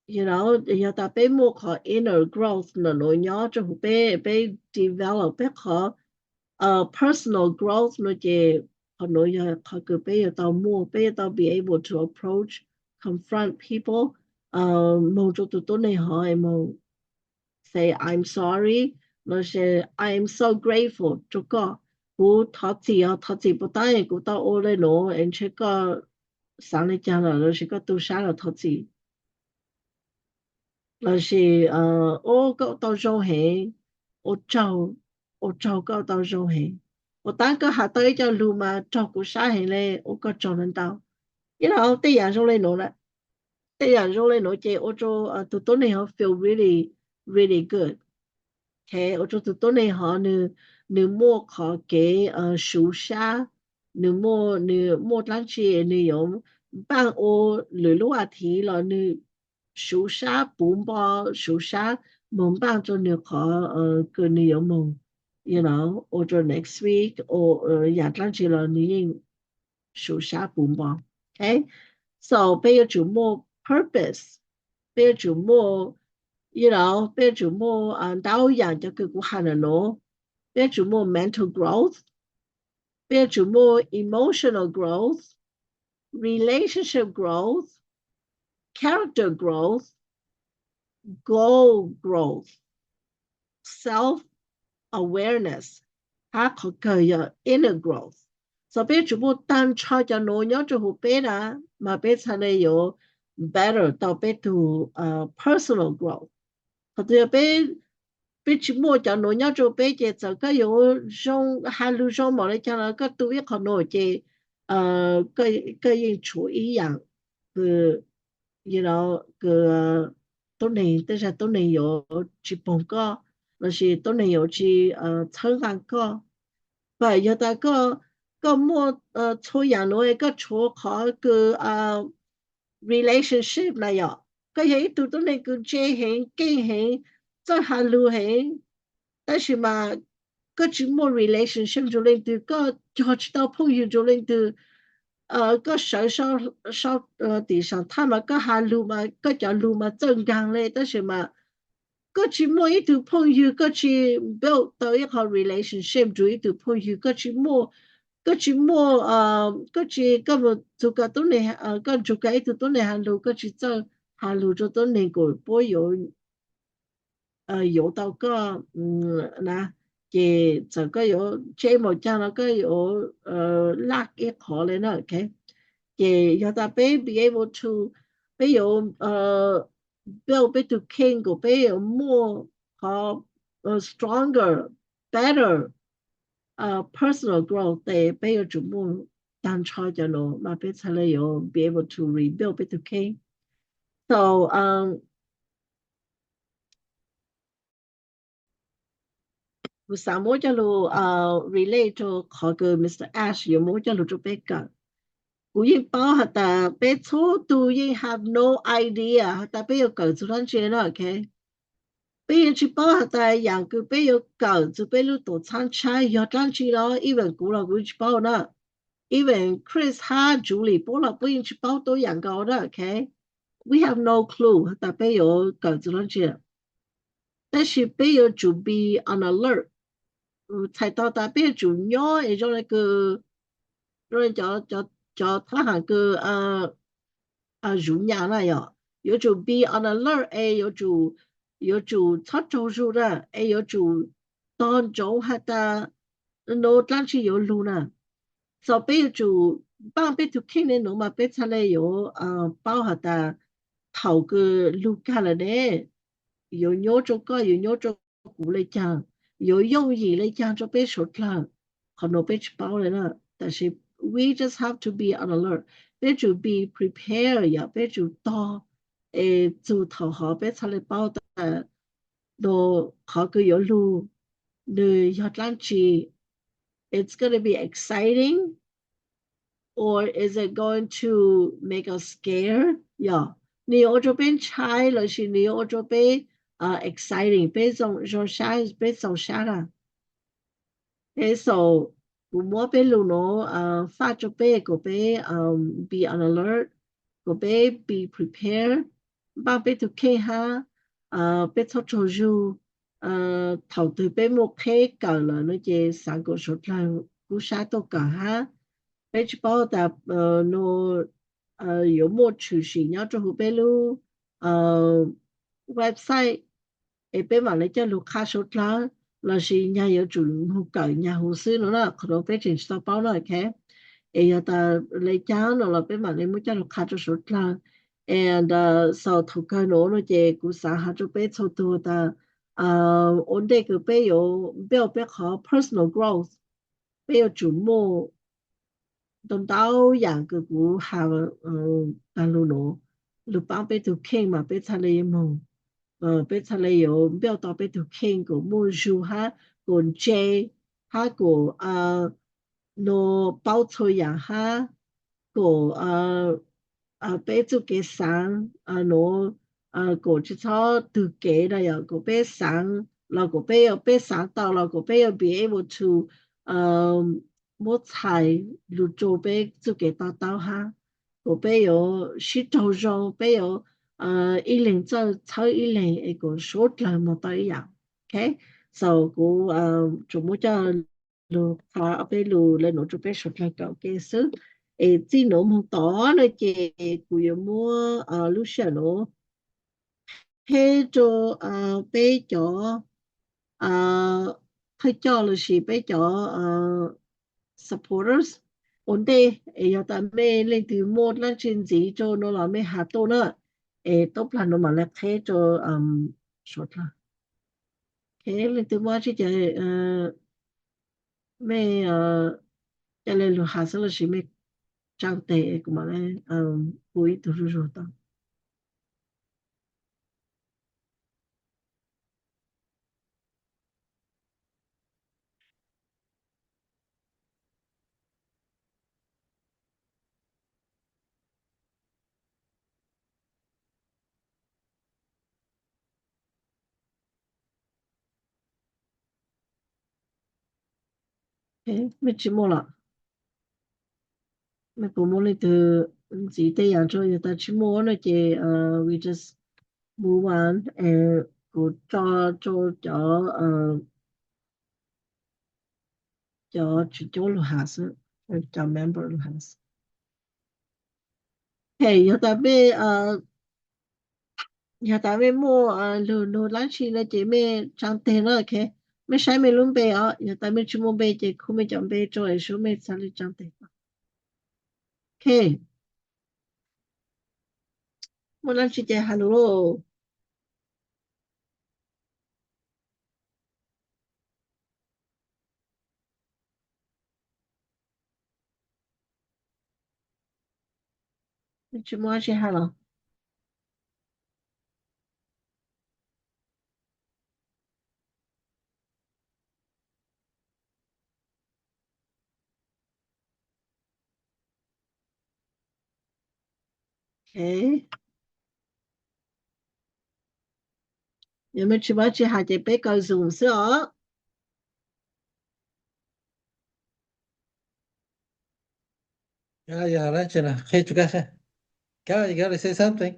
You know, yog tas peb muaj qhov inner growth ntawm nuav nyob rua huv peb, peb develop peb qhov personal growth nuav ces qhov nuav yog qhov kws peb yuav tau muaj, peb yuav tau be able to approach, confront people, moog rua tug tuab neeg hov moog say I'm sorry lossis I am so grateful rua koj. Kuv thov txim, thov txim puas taab es kuv tau ua le nuav es ntshe koj xaav le caag lawm lossis koj tu sab los thov txim. Lossis, o, koj ua tau zoo heev, ua tsaug, ua tsaug koj ua tau zoo heev. Puas taab koj has tau ib co lug mas raug kuv sab heev le, ua koj tsaug ntau ntau. You know, tej yaam zoo le nuav, tej yaam zoo le nuav ces ua rua tug tuab neeg hov feel really, really good. Ua rua tug tuab neeg hov nwg, nwg muaj qhov kev suv sab, nwg muaj, nwg muaj dlaab tsi nwg yuav npaaj ua lwm lub a thiv los nwg suv sab puv npo, suv sab moog npaaj rua nwg qhov kws nwg yuav moog, you know, ua rua next week, ua yaam dlaab tsi los nwg yeej sub sab puv npo. Okay, so peb yuav tsum muaj purpose, peb yuav tsum muaj, you know, peb yuav tsum muaj ntau yaam cov kws kuv has ntawm nuav. Peb yuav tsum muaj mental growth, peb yuav tsum muaj emotional growth, relationship growth, character growth, goal growth, self awareness, hab qhov kawg yog inner growth. So peb yuav tsum muaj taag nrho cov nuav nyob rua huv peb na, mas peb txhad le yuav better tau peb tug personal growth. Qhov twg yog peb, peb tsis muaj cov nuav nyob rua peb ces txawm koj yuav zoo, has lug zoo npaum le caag los koj tu ib qho nuav ces koj yeej tshuav ib yaam kws, you know, kws tuab neeg, tej zag tuab neeg yuav tsis poog koj, lossis tuab neeg yuav tsis txhawb nqaa koj. But yog tas koj muaj txhua yaam nuav, koj tshuav qhov kws relationship na yom, koj yog ib tug tuab neeg kws ntse heev, keej heev, txawj has lug heev, tab sis mas koj tsis muaj relationship nrug leej twg, koj cog tsis tau phooj ywg nrug leej twg, koj sawv tim saam thaj mas koj has lug mas koj cov lug mas txawj nkaag le, tab sis mas koj tsis muaj ib tug phooj ywg, koj tsis build tau ib qho relationship nrug ib tug phooj ywg, koj tsis muaj, koj tsis muaj, koj tsis, koj mus txug koj tuab neeg, koj nrug koj ib tug tuab neeg has lug, koj tsis txawj has lug rua tuab neeg kuas puab yuav yuav tau koj na, ces txawm koj yuav ntse npaum caag los koj yuav lack ib qhov le na. Ces yog tas peb be able to, peb yuav build peb tug kheej kuas peb yuav muaj qhov stronger, better personal growth, tes peb yuav tsum muaj taag nrho cov nuav mas peb txhad le yuav be able to rebuild peb tug kheej. So kuv xaav muab coj lug relate rua qhov kws Mr. Ash yuav muab coj lug rua peb kawm. Kuv yeej paub has tas peb txhua tug yeej have no idea has tas peb yuav kawm txug dlaab tsi na, ok. Peb yeej tsis paub has tas yaam kws peb yuav kawm txug peb lub tuam txhab ntshab yog dlaab tsi los, even kuv los kuv yeej tsis paub na. Even Chris hab Julie puab los puab yeej tsis paub tuab yaam nkaus na, ok. We have no clue has tas peb yuav kawm txug dlaab tsi. Tab sis peb yuav tsum be on alert. Txhais tau tas peb yuav tsum nyob es zoo le kws, zoo le cov thab ham kws zuv nyas na yom, yuav tsum be on alert es yuav tsum txhob tsaug zug na, es yuav tsum tog ntsoov has tas nuav dlaab tsi yuav lug na. So peb yuav tsum npaaj peb tug kheej le nuav mas peb txhad le yuav paub has tas thaum kws lug kag lawm ne, yuav nyuaj rua koj, yuav nyuaj rua kuv le caag, yuav yooj yim le caag rua peb suav dlawg. Qhov nuav peb tsis paub le na, tab sis we just have to be on alert. Peb tsum be prepared yom, peb tsum tog es txug thaum hov peb txhad le paub tas qhov kws yuav lug nwg yog dlaab tsi. It's gonna be exciting or is it going to make us scared? Yog nwg yuav ua rua peb ntshai lossis nwg yuav ua rua peb exciting, peb zoo sab, peb txaus sab na. So kuv muab peb lug nuav faj rua peb kuas peb be on alert, kuas peb be prepared, npaaj peb tug kheej hab peb txhob tsaug zug. Thaum twg peb muaj qheb kawm lawm no ces xaav kuas suav dlawg kub sab tuaj kawm hab. Peb tsis paub tas yuav muaj tshwm sim nyob rua huv peb lub website es peb maam le coj lug qha suav dlawg, lossis nyag yuav tsum moog kawm nyag huv xwb no na, qhov nuav peb tseem tsis tau paub na, ok. Es yog tas le caag no los peb maam le muab coj lug qha rua suav dlawg. And so thaum kawg nuav no ces kuv xaav has rua peb txhua tug tas ua ntej kws peb yuav build peb qhov personal growth, peb yuav tsum muaj ntau ntau yaam kws kuv has taag lug nuav, lug paab peb tug kheej mas peb txhad le yuav moog, peb txhad le yuav build tau peb tug kheej kuas muaj zug hab kuas ntse hab kuas nuav paub txhua yaam hab kuas peb txuj kev xaav nuav kom tsis txhob twg kev na yom, kom peb xaav los kom peb yuav, peb xaav tau los kom peb yuav be able to muab txhais lug rua peb txuj kev to taub hab, kom peb yuav sib raug zoo, peb yuav ib leeg txawj txhawb ib leeg es kom suav dlawg moog tau ib yaam. Ok, so kuv tsuas muab coj lug qha ob peb lus le nuav rua peb suav dlawg kawm kev xwb. Es txij nuav moog tod na ces kuv yuav muab lub sij hawm nuav qheb rua peb cov thawj coj lossis peb cov supporters ua ntej, es yog tas mej leej twg muaj dlaab tsi ntxiv rua nuav los mej has tuaj na, es tub plag nuav mam le qheb rua suav dlawg. Ok, leej twg muaj dlaab tsi ces mej ca le lug has xwb lossis mej tsaa teg kuv mam le hu ib tug zuj zug tau. Mej tsis muaj los? Mej puas muaj leej twg ntxiv tej yaam rua? Yog tas tsis muaj no ces we just move on, kuv tso rua cov, cov tsis coob lug has xwb, cov member lug has. Ok, yog tas mej, yog tas mej muaj lug nug dlaab tsi no ces mej tsaa teg no. Ok, mej saib mej lub npe os, yog tas mej tsis muaj npe ces khu mej cov npe rua es sub mej txhaj le tsaa teg. Ok, muaj dlaab tsi ces has lug lauj. Mej tsis muaj dlaab tsi has los? Ok, yog mej tsis muaj dlaab tsi has ces peb kaw Zoom xwb os. Kab, you gotta say something.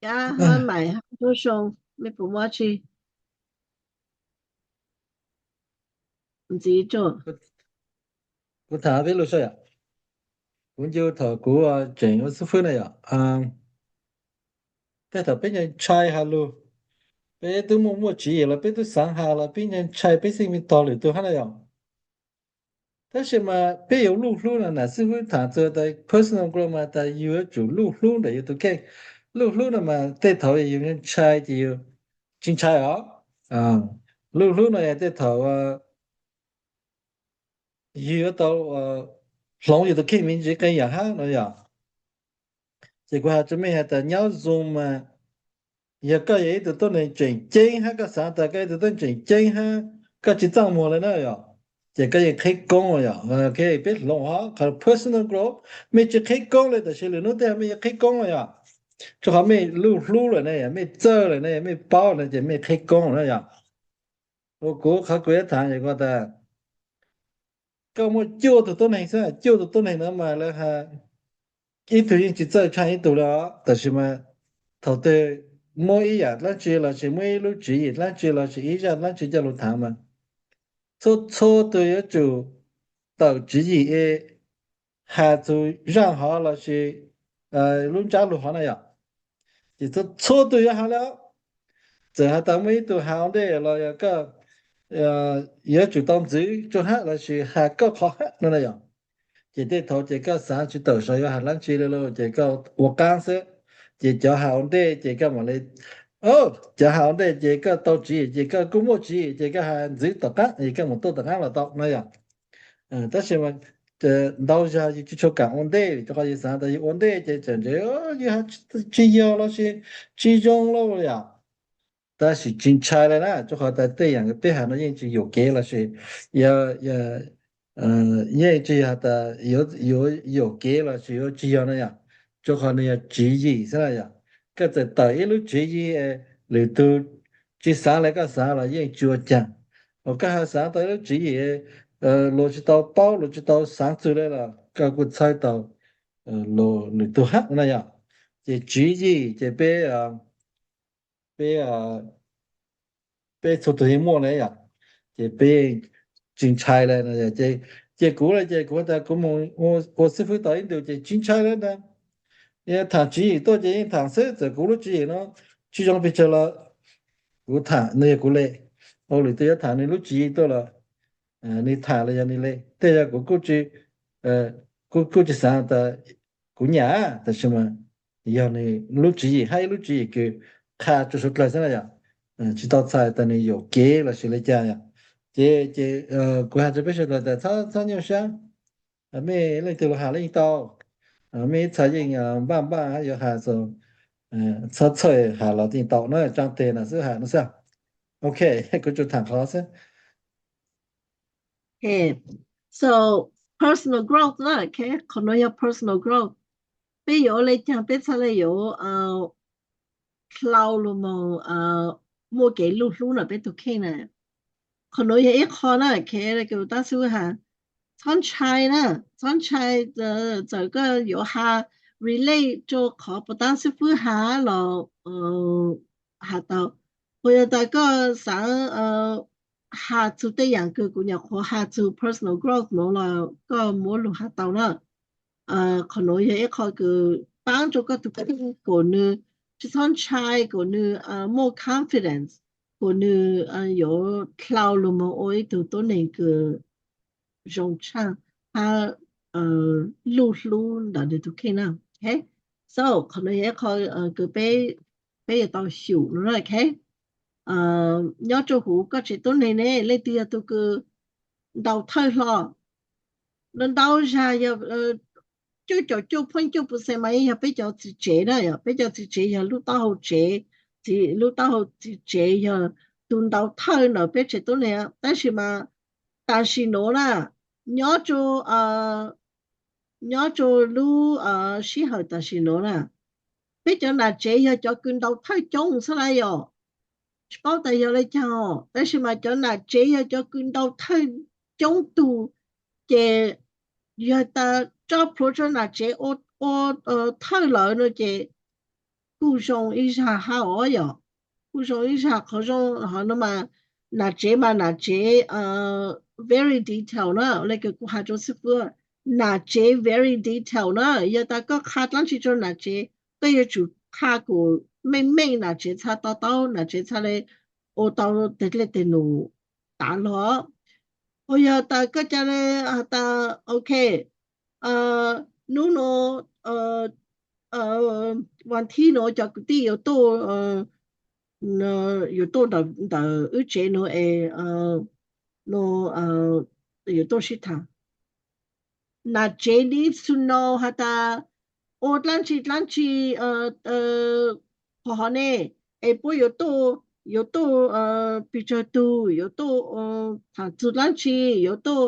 Kab, maj maim, hab zoo zoo, mej puas muaj dlaab tsi ntxiv rua? Kuv tham peb lug seb yom. Kuv ncu thaum kuv tseem ua xib fwb na yom, tej thaum peb ntshai ntshai has lug, peb tub muaj muaj tswv yim los peb tub xaav has los peb ntshai ntshai peb xij me tog lwm tug hab na yom. Tab sis mas peb yuav luj hlub no na, xib fwb tham txug tas personal growth mas tas yug yuav tsum luj hlub ntawm yug tug kheej. Luj hlub no mas tej thaum yug ntshai ces yug tsis ntshai os. Luj hlub no yog tej thaum yug yuav tau hloov yug tug kheej me ntsis qee yam hab no yom. Ces kuv has rua mej has tas nyob zoo mas yog koj yog ib tug tuab neeg tseem ceeb hab koj xaav tas koj ib tug tuab neeg tseem ceeb hab koj tsis txaj muag le na yom, ces koj yeej qheb koob yom. Peb hloov hov qhov personal growth, mej tsis qheb koob le tab sis lwm hnub tej mej yuav qheb koob yom. Rua qhov mej luj hlub lawm ne, mej txawj lawm ne, mej paub lawm ces mej qheb koob na yom. Ua kuv qhov kuv yuav tham tas koj muaj cuaj tug tuab neeg xwb, cuaj tug tuab neeg no mas lawv has ib tug yeej tsis txawj tshaaj ib tug le os. Tab sis mas thaum twg muab ib yam dlaab tsi lossis muab ib lub tswv yim dlaab tsi lossis ib zaj dlaab tsi coj lug tham mas txhua txhua tug yuav tsum tawm tswv yim es has txug zaj hov lossis lub ntsab lug hov na yom. Ces txhua txhua tug yuav has le, txawm has tas muaj ib tug has ua ntej los yog koj yuav tsum tau ntxiv rua hab lossis has koj qhov hab no na yom. Ces tej thaum ces koj xaav tsis tawm saum yuav has dlaab tsi le lauj, ces koj ua qaab xwb. Ces cov has ua ntej ces koj mam le, cov has ua ntej ces koj tau tswv yim ces koj kuj muaj tswv yim ces koj has ntxiv tom qaab es koj mus tuaj tom qaab los tau no yom. Tab sis mas ntau zag yug tsis tshua kaam ua ntej, rua qhov yug xaav tas yug ua ntej ces txawm ntse yug has tsis yog lossis tsis zoo lauj yom. Tab sis tsis ntshai le na, rua qhov tas tej yaam peb has no yeej tsis yuam kev lossis yeej tsis yog tas yuav yuam kev lossis yuav tsis yog no yom. rau qhov nws yog tswv yim xwb na yom. Koj txawm tawm ib lub tswv yim, lwm tus tsis xav li koj xav los yeej tsis ua cas. Ho koj ho xav tau ib lub tswv yim, luag tsis tau paub, luag tsis tau xav txog li los koj kuj txhawb tau lwm tus hab na yom. Ces tswv yim ces peb, peb, peb txhua tus yeej muaj li yom, ces peb tsis ntshai li. Ces kuv, ces kuv tas kuv mus ua xib fwb tau ib ntus ces tsis ntshai li ntag. Tham tswv yim tuaj ces yeej tham xwb, txawm kuv lub tswv yim no tsis zoo pes tsawg los kuv tham, nws yog kuv li. Ho lwm tus yuav tham nws lub tswv yim tuaj los nws tham los yog nws li, tej zaum kuv kuj tsis, kuv kuj tsis xav tas kuv nyiam, tab sis mas yog nws lub tswv yim hab ib lub tswv yim kws qha rau suav dlawg xwb na yom. Tsis tau txhais tas nws yuam kev los sis li cas yom. Ces, ces kuv has rau peb sawv daws tas txhob nyuaj siab, mej leej twg los has los yeej tau, mej ib txha yeej npaj npaj yuav has, txhob txhawj has los yeej tau na, tsaa tes na xwb has no xwb. Ok, kuv tsuas tham qhov xwb. So personal growth na, qhov nuav yog personal growth. Peb yuav ua le caag peb txhaj le yuav dlhau lug moog muaj kev luj hlub ntawm peb tug kheej na. Qhov nuav yog ib qho na, kheev kws taab xwb has, txhob ntshai na, txhob ntshai. Txawm koj yuav has relate rua qhov puas taab xwb fwb has los has tau. Puas yog tas koj xaav has txug tej yaam kws kuv nyuam qhuav has txug personal growth nuav los koj muab lug has tau na. Qhov nuav yog ib qho kws paab rua koj tug kheej kuas nwg tsis txhob ntshai, kuas nwg muaj confidence, kuas nwg yuav dlhau lug moog ua ib tug tuab neeg kws zoo tshaaj hab luj hlub ntawm nwg tug kheej na. So qhov nuav yog ib qho kws peb yuav tau xyum no na. Nyob rua huv koj tsev tuab neeg ne, leej twg yog tug kws ntau thawj hlo? Ntau zag yog cuaj caum cuaj point cuaj percent mas yeej yog peb cov txiv tsev na, yog peb cov txiv tsev yog lub taub hau tsev, lub taub hau txiv tsev yog tug ntau thawj ntawm peb tsev tuab neeg. Tab sis mas tam sim nuav na, nyob rua, nyob rua lub sij hawm tam sim nuav na, peb cov nam tsev yog cov kws ntau thawj coob xwb na yom. Tsis paub tas yog le caag, tab sis mas cov nam tsev yog cov kws ntau thawj coob tug, ces yog tas tso plhuav rua nam tsev ua thawj lawm no ces kuj zoo ib zag hab os yom. Kuj zoo ib zag. Qhov zoo hov no mas nam tsev mas nam tsev very detail na, le kws kuv has rua xib fwb, nam tsev very detail na. Yog tas koj qha dlaab tsi rua nam tsev, koj yuav tsum qha kuas meej meej nam tsev txhaj to taub, nam tsev txhaj le ua tau teg dlej teg num tav lug. Ho yog tas koj ca le has tas, ok, nub nua, vas thib nua cov kwv tij yuav tuaj, yuav tuaj ntawm wb tsev nua es, nua, yuav tuaj sib thaam. Nam tsev need to know has tas ua dlaab tsi dlaab tsi qhov hov ne, es puab yuav tuaj, yuav tuaj pes tsawg tug, yuav tuaj thaam txug dlaab tsi, yuav tuaj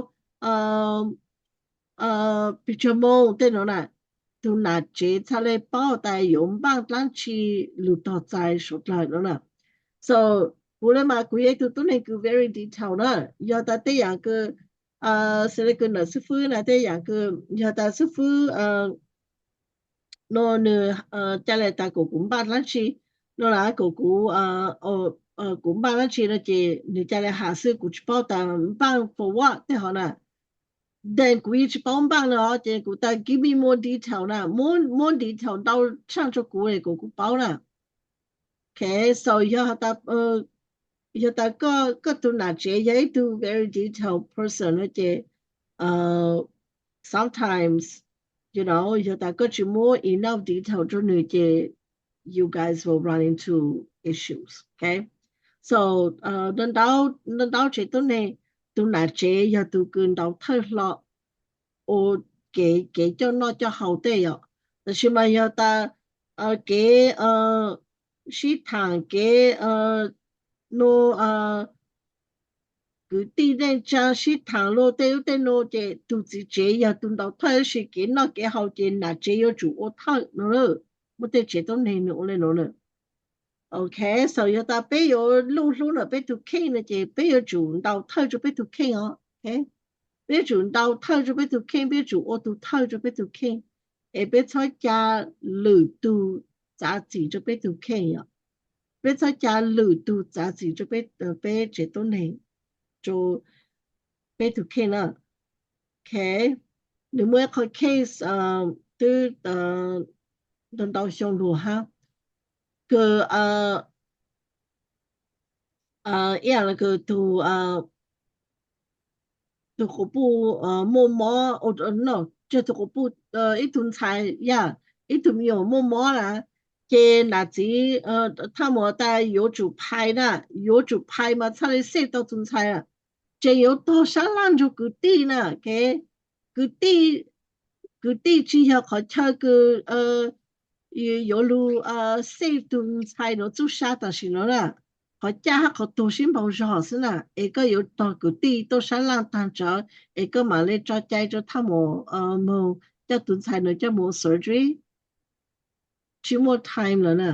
pes tsawg moos tej nuav na. Tug nam tsev txhaj le paub tas yuav npaaj dlaab tsi lug tog txais suav dlawg no na. So kuv le mas kuv yog ib tug tuab neeg kws very detail na. Yog tas tej yaam kws, xws le kws nam xib fwb na, tej yaam kws yog tas xib fwb no nwg ca le tas kuas kuv npaaj dlaab tsi no na, kuas kuv, kuv npaaj dlaab tsi no ces nwg ca le has xwb, kuv tsis paub tas npaaj for what tej hov na. Then kuv yeej tsis paub npaaj no ces kuv tas give me more detail na, muab detail ntau tshaaj rua kuv es kuv, kuv paub na. Ok, so yog tas, yog tas koj tug nam tsev yog ib tug very detailed person no ces sometimes, you know, yog tas koj tsis muab enough detail rua nwg ces you guys will run into issues. Ok, so ntau ntau tsev tuab neeg, tug nam tsev yog tug kws ntau thawj hlo ua kev, kev coj noj coj haus tej yom. Tab sis mas yog tas kev sib thaam, kev nua, kwv tij neej tsa sib tham luag tej ub tej no ces tus txiv tsev yog tus ntaus thawj tab sis kev noj kev haus ces nam tsev yuav tsum ua thawj no. Muaj tej tsev tuab neeg nws ua li no na. Ok, so yog tas peb yuav luj hlub ntawm peb tus kheej no ces peb yuav tsum ntaus thawj rau peb tus kheej os. Peb yuav tsum ntaus thawj rau peb tus kheej, peb yuav tsum ua tus thawj rau peb tus kheej, es peb txhob ca lwm tus txav txim rau peb tus kheej yom. Peb txhob ca lwm tus txav txim rau peb, peb tsev tuab neeg, rau peb tus kheej na. Ok, nws muaj ib qho case twb ntau ntau xyoo lawm hab, kws ib yam li kws tus, tus quas puj muaj mob, no, tsis tus quas puj, ib tug ntxhais yog ib tug me nyuam muaj mob na, ces nam txiv thaj mus tas yuav tsum phais na, yuav tsum phais mas txhaj li save tau tus ntxhais. Tseem yuav tog sab laj nrug kwv tij na, kwv tij, kwv tij tsis yog qhov chaw kws yuav lug save tus ntxhais nuav txuj sa tam sim no na. Qhov caj hab qhov tuag sib npaug zog xwb na, es koj yuav tog kwv tij tuaj sab laj taag tsawv es koj mam li tso cai rau thaj mus moog coj tus ntxhais nuav coj mus surgery. Tsis muaj time lawm na.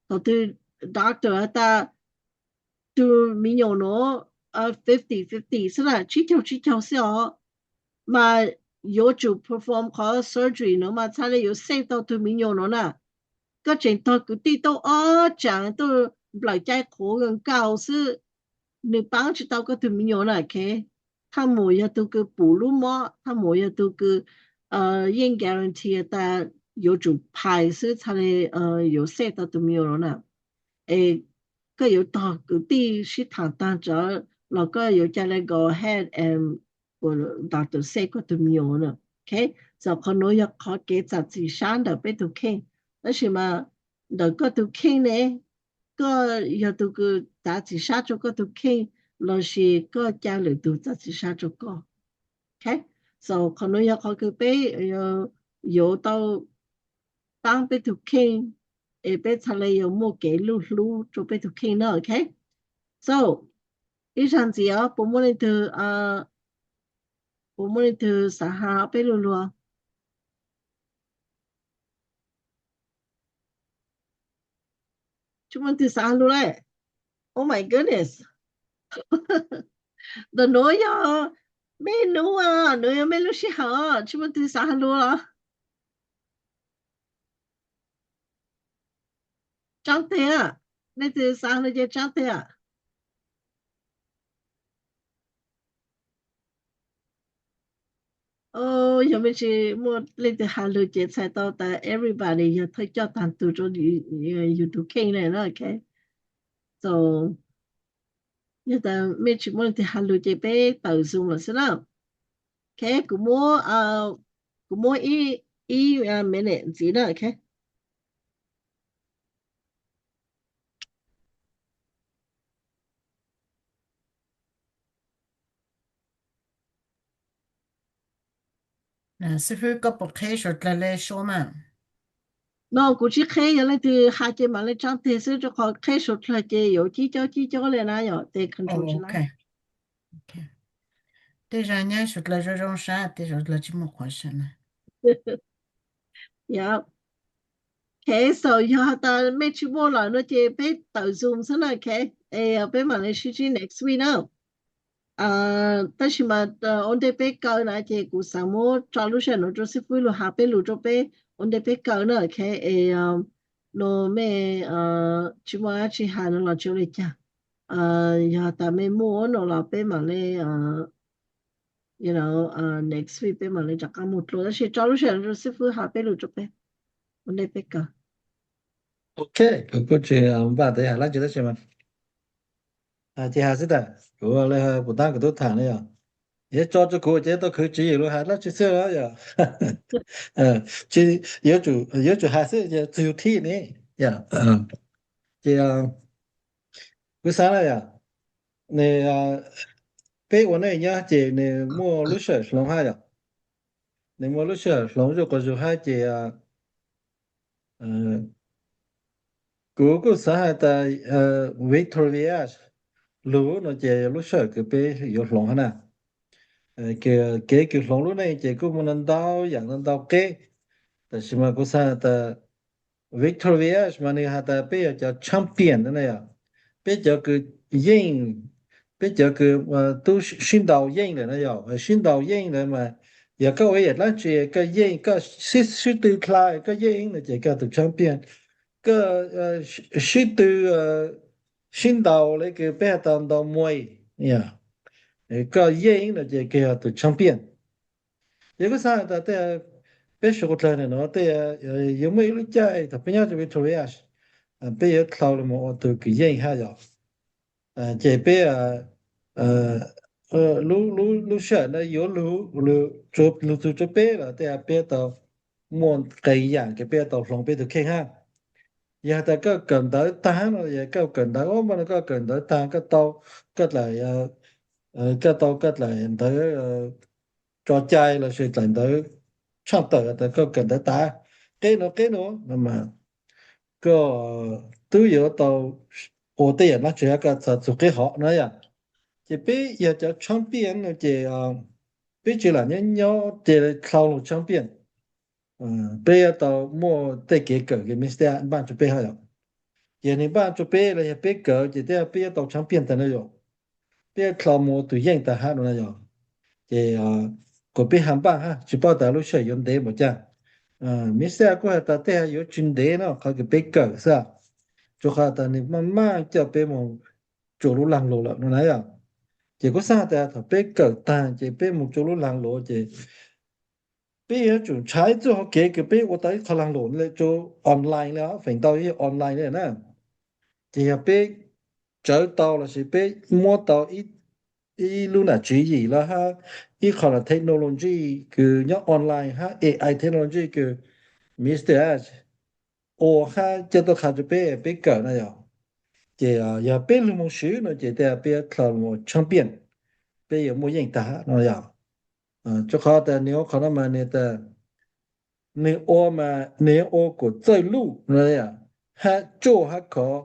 Thaum twg doctor has tas tus me nyuam nuav fifty fifty xwb na, tsib caug tsib caug xwb os, mas yuav tsum perform qhov surgery nuav mas txhaj li yuav save tau tus me nyuam nuav na. Koj tseem tog kwv tij tuaj ob tsaam tuaj nplawm cai qhuav nkaus xwb, nws paab tsis tau koj tus me nyuam na. Thaj mus yog tug kws pum lub mob, thaj mus yog tug kws yeej guarantee tas yuav tsum phais xwb txhaj li yuav save tau tus me nyuam nuav na. Es koj yuav tog kwv tij sib thaam taag tsawv los koj yuav ca le go ahead and doctor save koj tus me nyuam na. Ok, so qhov nuav yog qhov kev txav txim sab ntawm peb tug kheej. Tab sis mas ntawm koj tus kheej ne, koj yog tug kws txav txim sab rau koj tus kheej lossis koj ca lwm tug txav txim sab rau koj? Ok, so qhov nuav yog qhov kws peb yuav tau paab peb tug kheej, es peb txhaj le yuav muaj kev luj hlub rau peb tug kheej na. Ok, so ib zag ntxiv os, puas muaj leej twg, puas muaj leej twg xav has peb lug lug? Tsis muaj leej twg xav has lug le. Oh my goodness, ntawm nuav yog mej nub, nuav yog mej lub sij hawm, tsis muaj leej twg xav has lug los? Tsaab teg, leej twg xav has lug ces tsaab teg. Yog mej tsis muaj leej twg has lug ces txhais tau tas everybody yog thawj coj taag tug rau yug tug kheej na. Ok, so yog tas mej tsis muaj leej twg has lug ces peb tawm Zoom lawm xwb na. Ok, kuv muab, kuv muab ib, ib minute ntxiv na. Ok, xib fwb koj puas qheb suav dlawg le sua mas? No kuv tsis qheb, yog leej twg has ces mam le tsaab teg xwb, rua qhov qheb suav dlawg ces yuav cib cob cib cob le na yom, tes control tsis tau. Tej zag nyab suav dlawg zoo zoo sab, tej suav dlawg tsis muaj qhuav sab na. Ok, so yog has tas mej tsis muaj lawm no ces peb tawm Zoom xwb na. Ok, es peb mam le sib ntsib next week na. Tab sis mas ua ntej peb kaw na ces kuv xav muab tso lub sij hawm nuav rua xib fwb lug has peb lug rua peb ua ntej peb kaw na. Ok, es no mej tsis muaj dab tsi has no los tsis ua li cas. Yog tas mej muaj no los peb mam le, you know, next week peb mam le rov qab muaj dlua, tab sis tso lub sij hawm rua xib fwb has peb lug rua peb ua ntej peb kaw. Ok, kuv kuj tsis npaj tas has dlaab tsi tab sis mas ces has xwb tas kuv le puas tab kuv tub tham ne yog, yog tso rua kuv ces tau khwv tswv yim lug has dlaab tsi xwb yog. Tsis, yuav tsum has xwb, txug yug thib ne. Ces kuv xaav na yog, nws, peb ua neej nyob ces nws muaj lub sij hawm hloov hab yog, nws muaj lub sij hawm hloov zuj quas zug hab ces kuv kuj xaav has tas Victoria, lug no ces lub sij hawm kws peb yuav hloov hab na. Kev kws hloov lub neej ces kuj muaj ntau ntau yaam ntau ntau qeb, tab sis mas kuv xaav tas Victoria mas nwg has tas peb yog cov champion na yog, peb cov kws yeej, peb cov kws tub sib ntaus yeej lawm na yog, sib ntaus yeej lawm mas yog koj ua ib yam dlaab tsi koj yeej, koj sib tw dlha koj yeej no ces koj yog tus champion. Koj sib tw, sib ntaus le kws peb has tas ntaus muaj, koj yeej no ces koj yog tus champion. Ces kuv xaav tas tej, peb suav dlawg nuav tej, yuav muaj ib lub caij thaum peb nyob rua Victoria, peb yuav dlhau lug moog ua tug kws yeej hab yog. Ces peb lub sij hawm ntawd yuav lug, lug txug rua peb lawm tej peb tau muaj qee yaam kws peb tau hloov peb tug kheej hab. Yog has tas koj kawm ntawv taag no, yog koj kawm ntawv, ua no koj kawm ntawv taag, koj tau, koj dlaim, koj tau koj dlaim ntawv tso cai lossis dlaim ntawv tshaaj tawm tas koj kawm ntawv taag, qeb nuav qeb nuav no mas koj tub yuav tau ua tej yaam dlaab tsi hab koj txhad txug qeb hov no yog. Ces peb yog cov champion no ces peb tsi lam nyob nyob ces dlhau lug champion. Peb yuav tau muaj tej kev kawm kws Mister npaaj rua peb hab yog. Ces nwg npaaj rua peb los yog peb kawm ces tej peb yuav tau champion taag na yog. Peb yuav dlhau moog ua tug yeej taag hab no na yog. Ces kuas peb has npaaj hab, tsi paub tas lub sij hawm yuav ntev npaum caag. Mister kuj has tas tej yuav tsi ntev no, qhov kws peb kawm xwb, rua qhov tas nwg maj maj coj peb moog tsua lub laag lug lawm no na yog. Ces kuv xaav tas thaum peb kawm taag ces peb moog tsua lub laag lug ces peb yuav tsum nrhav ib txuj hauv kev kws peb ua tau ib qho laag lug le tsua online le, feem ntau yog online le na. Ces yog peb tsawv tau lossis peb muab tau ib lub nam tswv yim los hab ib qho technology kws nyob online hab A I technology kws Mister ua hab coj tuaj qha rua peb, peb kawm na yog. Ces yog peb lug moog swv no ces tej peb yuav dlhau moog champion, peb yuav muaj yeej taag no yog. Rua qhov tas nwg ua qhov no mas nwg tas nwg ua mas nwg ua kuas txawj luj no yog, hab tsuaj hab khov,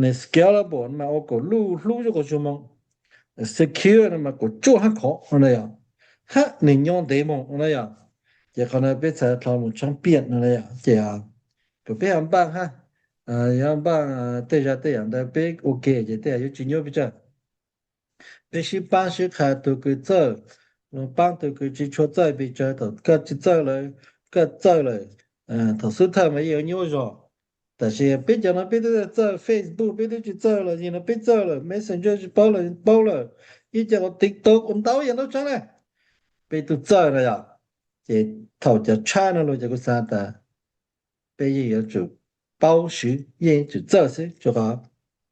nwg scalable mas ua kuas luj hlub zuj quas tsuag moog, secure no mas kuas tsuaj hab khov no yog, hab nwg nyob ntev moog no yog. Ces qhov no peb txhad dlhau moog champion no yog. Ces kuas peb yuav npaaj hab, yuav npaaj tej zag tej yaam ntawd peb ua ke ces tej yuav tsi nyuaj peb tsawg. Peb sib paab sib qha tug kws txawj, paab tug kws tsi tshua txawj pes tsawg. Thaum koj tsi txawj lawm, koj txawj lawm, thaum xub thawj mas yeej yuav nyuaj zog. Tab sis peb cov no peb twb txawj Facebook, peb twb tsi txawj los yog no peb txawj lawm, Messenger tsi paub los paub lawm, ib co ua TikTok ua ntau yam ntau tsaab na, peb twb txawj no yog. Ces thaum cov tshab no lug ces kuv xaav tas peb yeej yuav tsum paub swv, yeej yuav tsum txawj xwb, rua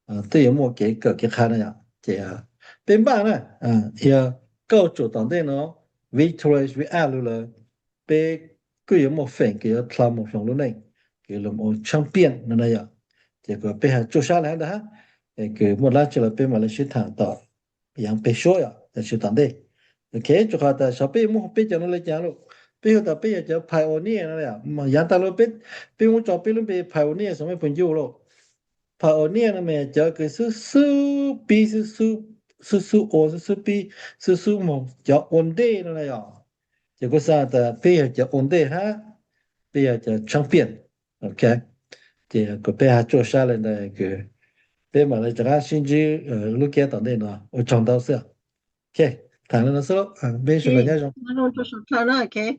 qhov twb yuav muaj kev kawm kev qha no yog. Ces peb npaaj na, yog kauj ruam tom ntej no, Victoria V R lug lawm, peb kuj yuav muaj feem kws yuav dlhau moog hloov lub neej, kws lug ua champion no na yog. Ces kuas peb has tsuaj sab le hab ntag hab, kws muaj dlaab tsi los peb mam le sib thaam tom yaav peg suab yog, sib tom ntej. Ok, rua qhov tas xyov peb yuav muab peb cov no le caag lawm. Peb hu tas peb yog cov pioneer no yog, yaav taag lug peb muab tso peb lub npe pioneer xwb mej puas ncuj lawm. Pioneer no mas cov kws xub xub pib, xub xub ua, xub xub pib, xub xub moog, cov ua ntej no na yog. Ces kuv xaav tas peb yog cov ua ntej hab peb yog cov champion. Ok, ces kuas peb has tsuaj sab le ntawd, peb mam le rov qab sib ntsib lub kiab tom ntej no. Ua tsaug ntau xwb. Ok, thaam le no xwb, peb sawv daws nyob zoo.